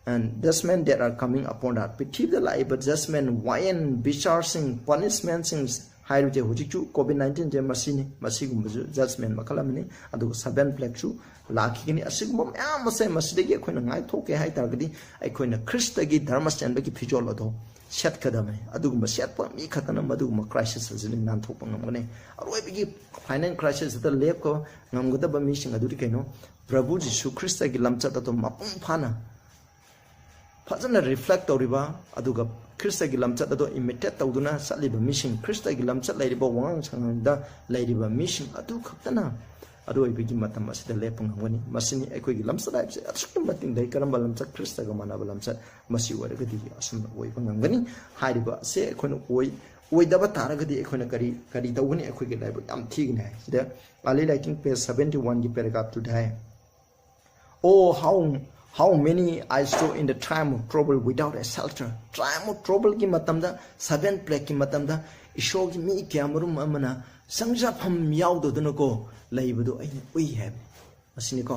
and judgment that are coming upon us." ꯄ꯭ꯔꯤꯊꯤꯕꯤꯗ ꯂꯥꯛꯏꯕ ꯖꯁꯃꯦꯟ, ꯋꯥꯌꯦꯟ ꯕꯤꯆꯥꯔꯁꯤꯡ, ꯄꯅꯤꯁꯃꯦꯟꯁꯤꯡ ꯍꯥꯏꯔꯤꯕꯁꯦ, ꯍꯧꯖꯤꯛꯁꯨ ꯀꯣꯚꯤꯗ ꯅꯥꯏꯟꯇꯤꯟꯁꯦ ꯃꯁꯤꯅꯤ, ꯃꯁꯤꯒꯨꯝꯕꯁꯨ ꯖꯁꯃꯦꯟ ꯃꯈꯜ ꯑꯃꯅꯤ꯫ ꯑꯗꯨꯒ ꯁꯚꯦꯟ ꯄ꯭ꯂꯦꯒꯁꯨ ꯂꯥꯛꯈꯤꯒꯅꯤ꯫ ꯑꯁꯤꯒꯨꯝꯕ ꯃꯌꯥꯝ ꯑꯁꯦ ꯃꯁꯤꯗꯒꯤ ꯑꯩꯈꯣꯏꯅ ꯉꯥꯏꯊꯣꯛꯀꯦ ꯍꯥꯏ ꯇꯥꯔꯒꯗꯤ, ꯑꯩꯈꯣꯏꯅ ꯈ꯭ꯔꯤꯁꯇꯒꯤ ꯙꯔꯃ ꯆꯦꯟꯕꯒꯤ ꯐꯤꯖꯣꯜ ꯑꯗꯣ ꯁꯦꯠꯀꯗꯕꯅꯤ꯫ ꯑꯗꯨꯒꯨꯝꯕ ꯁꯦꯠꯄ ꯃꯤ ꯈꯛꯇꯅ ꯃꯗꯨꯒꯨꯝꯕ ꯀ꯭ꯔꯥꯏꯁꯤꯁ ꯑꯁꯤꯗꯒꯤ ꯅꯥꯟꯊꯣꯛꯄ ꯉꯝꯒꯅꯤ꯫ ꯑꯔꯣꯏꯕꯒꯤ ꯐꯥꯏꯅꯦꯜ ꯀ꯭ꯔꯥꯏꯁꯤꯁ ꯑꯗꯨꯗ ꯂꯦꯞꯄ ꯉꯝꯒꯗꯕ ꯃꯤꯁꯤꯡ ꯑꯗꯨꯗꯤ ꯀꯩꯅꯣ? ꯄ꯭ꯔꯚꯨ ꯖꯤꯁꯨ ꯈ꯭ꯔꯤꯁꯇꯒꯤ ꯂꯝꯆꯠ ꯑꯗꯨ ꯃꯄꯨꯡ ꯐꯥꯅ ꯐꯖꯅ ꯔꯤꯐ꯭ꯂꯦꯛ ꯇꯧꯔꯤꯕ, ꯑꯗꯨꯒ ꯈ꯭ꯔꯤꯁꯇꯒꯤ ꯂꯝꯆꯠ ꯑꯗꯣ ꯏꯃꯤꯇꯦꯠ ꯇꯧꯗꯨꯅ ꯆꯠꯂꯤꯕ ꯃꯤꯁꯤꯡ, ꯈ꯭ꯔꯤꯁꯇꯒꯤ ꯂꯝꯆꯠ ꯂꯩꯔꯤꯕ, ꯋꯥꯉꯥꯡ ꯁꯉꯥꯡꯗ ꯂꯩꯔꯤꯕ ꯃꯤꯁꯤꯡ ꯑꯗꯨ ꯈꯛꯇꯅ ꯑꯔꯣꯏꯕꯒꯤ ꯃꯇꯝ ꯑꯁꯤꯗ ꯂꯦꯞꯄ ꯉꯝꯒꯅꯤ꯫ ꯃꯁꯤꯅꯤ ꯑꯩꯈꯣꯏꯒꯤ ꯂꯝꯆꯠ ꯍꯥꯏꯕꯁꯦ꯫ ꯑꯁꯨꯛꯀꯤ ꯃꯇꯤꯛ ꯂꯩ꯫ ꯀꯔꯝꯕ ꯂꯝꯆꯠ? ꯈ꯭ꯔꯤꯁꯇꯒ ꯃꯥꯟꯅꯕ ꯂꯝꯆꯠ꯫ ꯃꯁꯤ ꯑꯣꯏꯔꯒꯗꯤ ꯑꯁꯨꯝꯅ ꯑꯣꯏꯕ ꯉꯝꯒꯅꯤ꯫ ꯍꯥꯏꯔꯤꯕ ꯑꯁꯦ ꯑꯩꯈꯣꯏꯅ ꯑꯣꯏ-, ꯑꯣꯏꯗꯕ ꯇꯥꯔꯒꯗꯤ ꯑꯩꯈꯣꯏꯅ ꯀꯔꯤ, ꯀꯔꯤ ꯇꯧꯒꯅꯤ? ꯑꯩꯈꯣꯏꯒꯤ ꯂꯥꯏꯕꯛ ꯌꯥꯝ ꯊꯤꯒꯅꯤ ꯍꯥꯏ꯫ ꯁꯤꯗ ꯑꯥꯔꯂꯤ ꯔꯥꯏꯇꯤꯡ ꯄꯦꯖ ꯁꯚꯦꯟꯇꯤ ꯋꯥꯟꯒꯤ ꯄꯦꯔꯥꯒ꯭ꯔꯥꯐ ꯇꯨꯗ ꯍꯥꯏ, "Oh, how, how many I saw in the time of trouble without a shelter." Time of troubleꯒꯤ ꯃꯇꯝꯗ, ꯁꯚꯦꯟ ꯄ꯭ꯂꯦꯒꯀꯤ ꯃꯇꯝꯗ ꯏꯁꯣꯔꯒꯤ ꯃꯤ ꯀꯌꯥ ꯃꯔꯨꯝ ꯑꯃꯅ ꯆꯪꯖꯐꯝ ꯌꯥꯎꯗꯗꯅꯀꯣ ꯂꯩꯕꯗꯨ ꯑꯩꯅ ꯎꯏ ꯍꯥꯏꯕꯅꯤ꯫ ꯃꯁꯤꯅꯤꯀꯣ꯫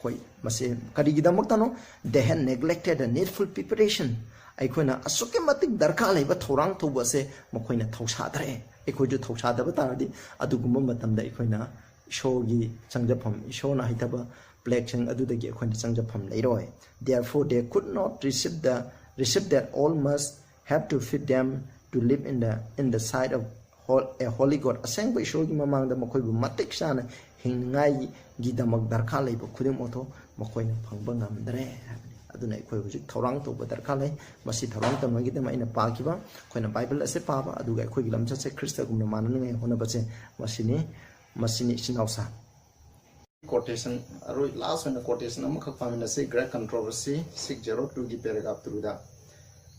ꯍꯣꯏ, ꯃꯁꯤ ꯀꯔꯤꯒꯤꯗꯃꯛꯇꯅꯣ? "They had neglected the needful preparation." ꯑꯩꯈꯣꯏꯅ ꯑꯁꯨꯛꯀꯤ ꯃꯇꯤꯛ ꯗꯔꯀꯥꯔ ꯂꯩꯕ ꯊꯧꯔꯥꯡ ꯇꯧꯕ ꯑꯁꯦ ꯃꯈꯣꯏꯅ ꯊꯧꯁꯥꯗ꯭ꯔꯦ꯫ ꯑꯩꯈꯣꯏꯁꯨ ꯊꯧꯁꯥꯗꯕ ꯇꯥꯔꯗꯤ ꯑꯗꯨꯒꯨꯝꯕ ꯃꯇꯝꯗ ꯑꯩꯈꯣꯏꯅ ꯏꯁꯣꯔꯒꯤ ꯆꯪꯖꯐꯝ, ꯏꯁꯣꯔꯅ ꯍꯩꯊꯕ plagueꯁꯤꯡ ꯑꯗꯨꯗꯒꯤ ꯑꯩꯈꯣꯏꯅ ꯆꯪꯖꯐꯝ ꯂꯩꯔꯣꯏ꯫ Therefore they could not receive the, receive that all must have to fit them to live in the, in the sight of hol-, a holy God꯫ ꯑꯁꯦꯡꯕ ꯏꯁꯣꯔꯒꯤ ꯃꯃꯥꯡꯗ ꯃꯈꯣꯏꯕꯨ ꯃꯇꯤꯛ ꯆꯥꯅ ꯍꯤꯡꯅꯤꯡꯉꯥꯏꯒꯤꯗꯃꯛ ꯗꯔꯀꯥꯔ ꯂꯩꯕ ꯈꯨꯗꯤꯡꯃꯛꯇꯣ ꯃꯈꯣꯏꯅ ꯐꯪꯕ ꯉꯝꯗ꯭ꯔꯦ ꯍꯥꯏꯕꯅꯤ꯫ ꯑꯗꯨꯅ ꯑꯩꯈꯣꯏ ꯍꯧꯖꯤꯛ ꯊꯧꯔꯥꯡ ꯇꯧꯕ ꯗꯔꯀꯥꯔ ꯂꯩ꯫ ꯃꯁꯤ ꯊꯧꯔꯥꯡ ꯇꯧꯅꯕꯒꯤꯗꯃꯛ ꯑꯩꯅ ꯄꯥꯈꯤꯕ, ꯑꯩꯈꯣꯏꯅ ꯕꯥꯏꯕꯜ ꯑꯁꯦ ꯄꯥꯕ, ꯑꯗꯨꯒ ꯑꯩꯈꯣꯏꯒꯤ ꯂꯝꯆꯠꯁꯦ ꯈ꯭ꯔꯤꯁꯇꯒꯨꯝꯅ ꯃꯥꯟꯅꯅꯤꯡꯉꯥꯏ ꯍꯣꯠꯅꯕꯁꯦ ꯃꯁꯤꯅꯤ꯫ ꯃꯁꯤꯅꯤ ꯏꯆꯤꯟ ꯏꯅꯥꯎꯁꯥ꯫ Quotation, ꯑꯔꯣꯏ, last ꯑꯣꯏꯅ quotation ꯑꯃꯈꯛ ꯄꯥꯃꯤꯟꯅꯁꯤ, Great Controversy six zero two ꯒꯤ paragraph two the,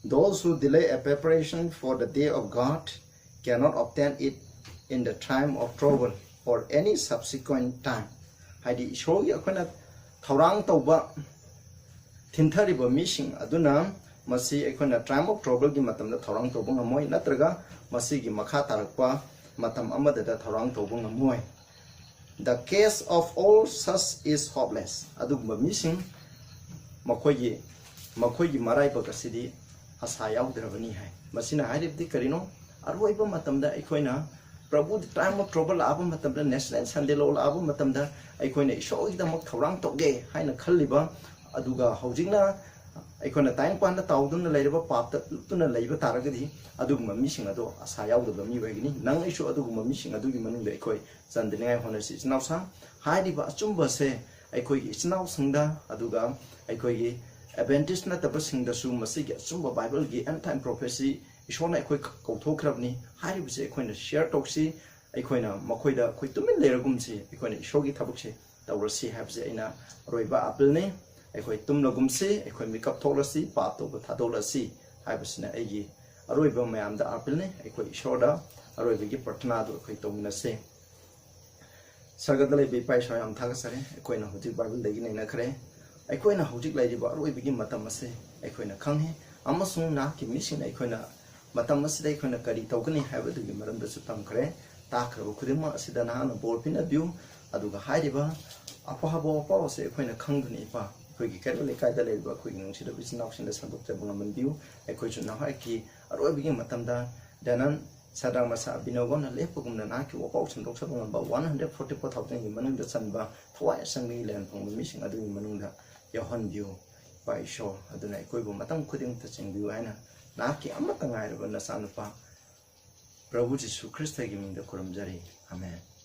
"Those who delay a preparation for the day of God cannot obtain it in the time of trouble or any subsequent time." ꯍꯥꯏꯗꯤ ꯏꯁꯣꯔꯒꯤ ꯑꯩꯈꯣꯏꯅ ꯊꯧꯔꯥꯡ ꯇꯧꯕ ꯊꯤꯟꯊꯔꯤꯕ ꯃꯤꯁꯤꯡ ꯑꯗꯨꯅ ꯃꯁꯤ ꯑꯩꯈꯣꯏꯅ time of troubleꯒꯤ ꯃꯇꯝꯗ ꯊꯧꯔꯥꯡ ꯇꯧꯕ ꯉꯝꯃꯣꯏ, ꯅꯠꯇ꯭ꯔꯒ ꯃꯁꯤꯒꯤ ꯃꯈꯥ ꯇꯥꯔꯛꯄ ꯃꯇꯝ ꯑꯃꯗꯗ ꯊꯧꯔꯥꯡ ꯇꯧꯕ ꯉꯝꯃꯣꯏ꯫ "The case of all such is hopeless." ꯑꯗꯨꯒꯨꯝꯕ ꯃꯤꯁꯤꯡ, ꯃꯈꯣꯏꯒꯤ, ꯃꯈꯣꯏꯒꯤ ꯃꯔꯥꯏꯕꯛ ꯑꯁꯤꯗꯤ ꯑꯁꯥ ꯌꯥꯎꯗ꯭ꯔꯕꯅꯤ ꯍꯥꯏ꯫ ꯃꯁꯤꯅ ꯍꯥꯏꯔꯤꯕꯗꯤ ꯀꯔꯤꯅꯣ? ꯑꯔꯣꯏꯕ ꯃꯇꯝꯗ ꯑꯩꯈꯣꯏꯅ ꯄ꯭ꯔꯚꯨ time of trouble ꯂꯥꯛꯑꯕ ꯃꯇꯝꯗ, National Sunday Law ꯂꯥꯛꯑꯕ ꯃꯇꯝꯗ ꯑꯩꯈꯣꯏꯅ ꯏꯁꯣꯔꯒꯤꯗꯃꯛ ꯊꯧꯔꯥꯡ ꯇꯧꯒꯦ ꯍꯥꯏꯅ ꯈꯜꯂꯤꯕ, ꯑꯗꯨꯒ ꯍꯧꯖꯤꯛꯅ ꯑꯩꯈꯣꯏꯅ ꯇꯥꯏꯪꯄꯥꯟꯗ ꯇꯥꯎꯗꯨꯅ ꯂꯩꯔꯕ, ꯄꯥꯞꯇ ꯂꯨꯞꯇꯨꯅ ꯂꯩꯕ ꯇꯥꯔꯒꯗꯤ, ꯑꯗꯨꯒꯨꯝꯕ ꯃꯤꯁꯤꯡ ꯑꯗꯣ ꯑꯁꯥ ꯌꯥꯎꯗꯕ ꯃꯤ ꯑꯣꯏꯒꯅꯤ꯫ ꯅꯪ ꯑꯩꯁꯨ ꯑꯗꯨꯒꯨꯝꯕ ꯃꯤꯁꯤꯡ ꯑꯗꯨꯒꯤ ꯃꯅꯨꯡꯗ ꯑꯩꯈꯣꯏ ꯆꯟꯗꯅꯤꯡꯉꯥꯏ ꯍꯣꯠꯅꯁꯤ꯫ ꯏꯆꯤꯟ ꯏꯅꯥꯎꯁꯥ, ꯍꯥꯏꯔꯤꯕ ꯑꯆꯨꯝꯕꯁꯦ ꯑꯩꯈꯣꯏꯒꯤ ꯏꯆꯤꯟ ꯏꯅꯥꯎꯁꯤꯡꯗ, ꯑꯗꯨꯒ ꯑꯩꯈꯣꯏꯒꯤ Adventist ꯅꯠꯇꯕꯁꯤꯡꯗꯁꯨ ꯃꯁꯤꯒꯤ ꯑꯆꯨꯝꯕ ꯕꯥꯏꯕꯜꯒꯤ end time prophecy ꯏꯁꯣꯔꯅ ꯑꯩꯈꯣꯏ ꯀꯧꯊꯣꯛꯈ꯭ꯔꯕꯅꯤ ꯍꯥꯏꯔꯤꯕꯁꯦ ꯑꯩꯈꯣꯏꯅ share ꯇꯧꯁꯤ꯫ ꯑꯩꯈꯣꯏꯅ ꯃꯈꯣꯏꯗ ꯑꯩꯈꯣꯏ ꯇꯨꯃꯤꯟ ꯂꯩꯔꯒꯨꯝꯁꯤ, ꯑꯩꯈꯣꯏꯅ ꯏꯁꯣꯔꯒꯤ ꯊꯕꯛꯁꯦ ꯇꯧꯔꯁꯤ ꯍꯥꯏꯕꯁꯦ ꯑꯩꯅ ꯑꯔꯣꯏꯕ appealꯅꯤ꯫ ꯑꯩꯈꯣꯏ ꯇꯨꯝꯂꯒꯨꯝꯁꯤ, ꯑꯩꯈꯣꯏ ꯃꯤꯀꯞ ꯊꯣꯛꯂꯁꯤ, ꯄꯥꯞ ꯇꯧꯕ ꯊꯥꯗꯣꯛꯂꯁꯤ ꯍꯥꯏꯕꯁꯤꯅ ꯑꯩꯒꯤ ꯑꯔꯣꯏꯕ ꯃꯌꯥꯝꯗ appealꯅꯤ꯫ ꯑꯩꯈꯣꯏ ꯏꯁꯣꯔꯗ ꯑꯔꯣꯏꯕꯒꯤ ꯄ꯭ꯔꯊꯅꯥꯗꯨ ꯑꯩꯈꯣꯏ ꯇꯧꯃꯤꯟꯅꯁꯤ꯫ ꯁꯔꯒꯗ ꯂꯩꯕ ꯏꯄꯥ ꯏꯁꯣꯔ, ꯌꯥꯝ ꯊꯥꯒꯠꯆꯔꯤ꯫ ꯑꯩꯈꯣꯏꯅ ꯍꯧꯖꯤꯛ ꯕꯥꯏꯕꯜꯗꯒꯤ ꯅꯩꯅꯈ꯭ꯔꯦ꯫ ꯑꯩꯈꯣꯏꯅ ꯍꯧꯖꯤꯛ ꯂꯩꯔꯤꯕ ꯑꯔꯣꯏꯕꯒꯤ ꯃꯇꯝ ꯑꯁꯦ ꯑꯩꯈꯣꯏꯅ ꯈꯪꯉꯤ, ꯑꯃꯁꯨꯡ ꯅꯍꯥꯛꯀꯤ ꯃꯤꯁꯤꯡꯅ ꯑꯩꯈꯣꯏꯅ ꯃꯇꯝ ꯑꯁꯤꯗ ꯑꯩꯈꯣꯏꯅ ꯀꯔꯤ ꯇꯧꯒꯅꯤ ꯍꯥꯏꯕꯗꯨꯒꯤ ꯃꯔꯝꯗꯁꯨ ꯇꯝꯈ꯭ꯔꯦ꯫ ꯇꯥꯈ꯭ꯔꯕ ꯈꯨꯗꯤꯡꯃꯛ ꯑꯁꯤꯗ ꯅꯍꯥꯛꯅ ꯕꯣꯔ ꯄꯤꯅꯕꯤꯌꯨ, ꯑꯗꯨꯒ ꯍꯥꯏꯔꯤꯕ ꯑꯐꯕ ꯋꯥꯄꯥꯎ ꯑꯁꯤ ꯑꯩꯈꯣꯏꯅ ꯈꯪꯗꯨꯅ, ꯏꯄꯥ, ꯑꯩꯈꯣꯏꯒꯤ ꯀꯩꯔꯣꯜ ꯂꯩꯀꯥꯏꯗ ꯂꯩꯔꯤꯕ ꯑꯩꯈꯣꯏꯒꯤ ꯅꯨꯡꯁꯤꯔꯕ ꯏꯆꯤꯟ ꯏꯅꯥꯎꯁꯤꯡꯗ ꯁꯟꯗꯣꯛꯆꯕ ꯉꯝꯍꯟꯕꯤꯌꯨ꯫ ꯑꯩꯈꯣꯏꯁꯨ ꯅꯍꯥꯛꯀꯤ ꯑꯔꯣꯏꯕꯒꯤ ꯃꯇꯝꯗ ꯗꯦꯅꯟ ꯁꯗ꯭ꯔꯛ, ꯃꯦꯁꯥꯛ, ꯑꯕꯦꯗꯅꯦꯒꯣꯅ ꯂꯦꯞꯄꯒꯨꯝꯅ ꯅꯍꯥꯛꯀꯤ ꯋꯥꯈꯜ ꯁꯦꯡꯗꯣꯛ ꯁꯦꯡꯗꯣꯛꯅꯕ one hundred forty-four thousand ꯒꯤ ꯃꯅꯨꯡꯗ ꯆꯟꯕ ꯊꯋꯥꯏ ꯑꯁꯦꯡꯕꯒꯤ ꯂꯦꯟ ꯐꯪꯕ ꯃꯤꯁꯤꯡ ꯑꯗꯨꯒꯤ ꯃꯅꯨꯡꯗ ꯌꯥꯎꯍꯟꯕꯤꯌꯨ꯫ ꯏꯄꯥ ꯏꯁꯣꯔ ꯑꯗꯨꯅ ꯑꯩꯈꯣꯏꯕꯨ ꯃꯇꯝ ꯈꯨꯗꯤꯡꯃꯛꯇ ꯆꯦꯟꯕꯤꯌꯨ ꯍꯥꯏꯅ ꯅꯍꯥꯛꯀꯤ ꯑꯃꯠꯇ ꯉꯥꯏꯔꯕ ꯅꯆꯥꯅꯨꯄꯥ ꯄ꯭ꯔꯚꯨ ꯖꯤꯁꯨ ꯈ꯭ꯔꯤꯁꯇꯒꯤ ꯃꯤꯡꯗ ꯈꯨꯔꯨꯝꯖꯔꯤ꯫ ꯑꯃꯦꯟ꯫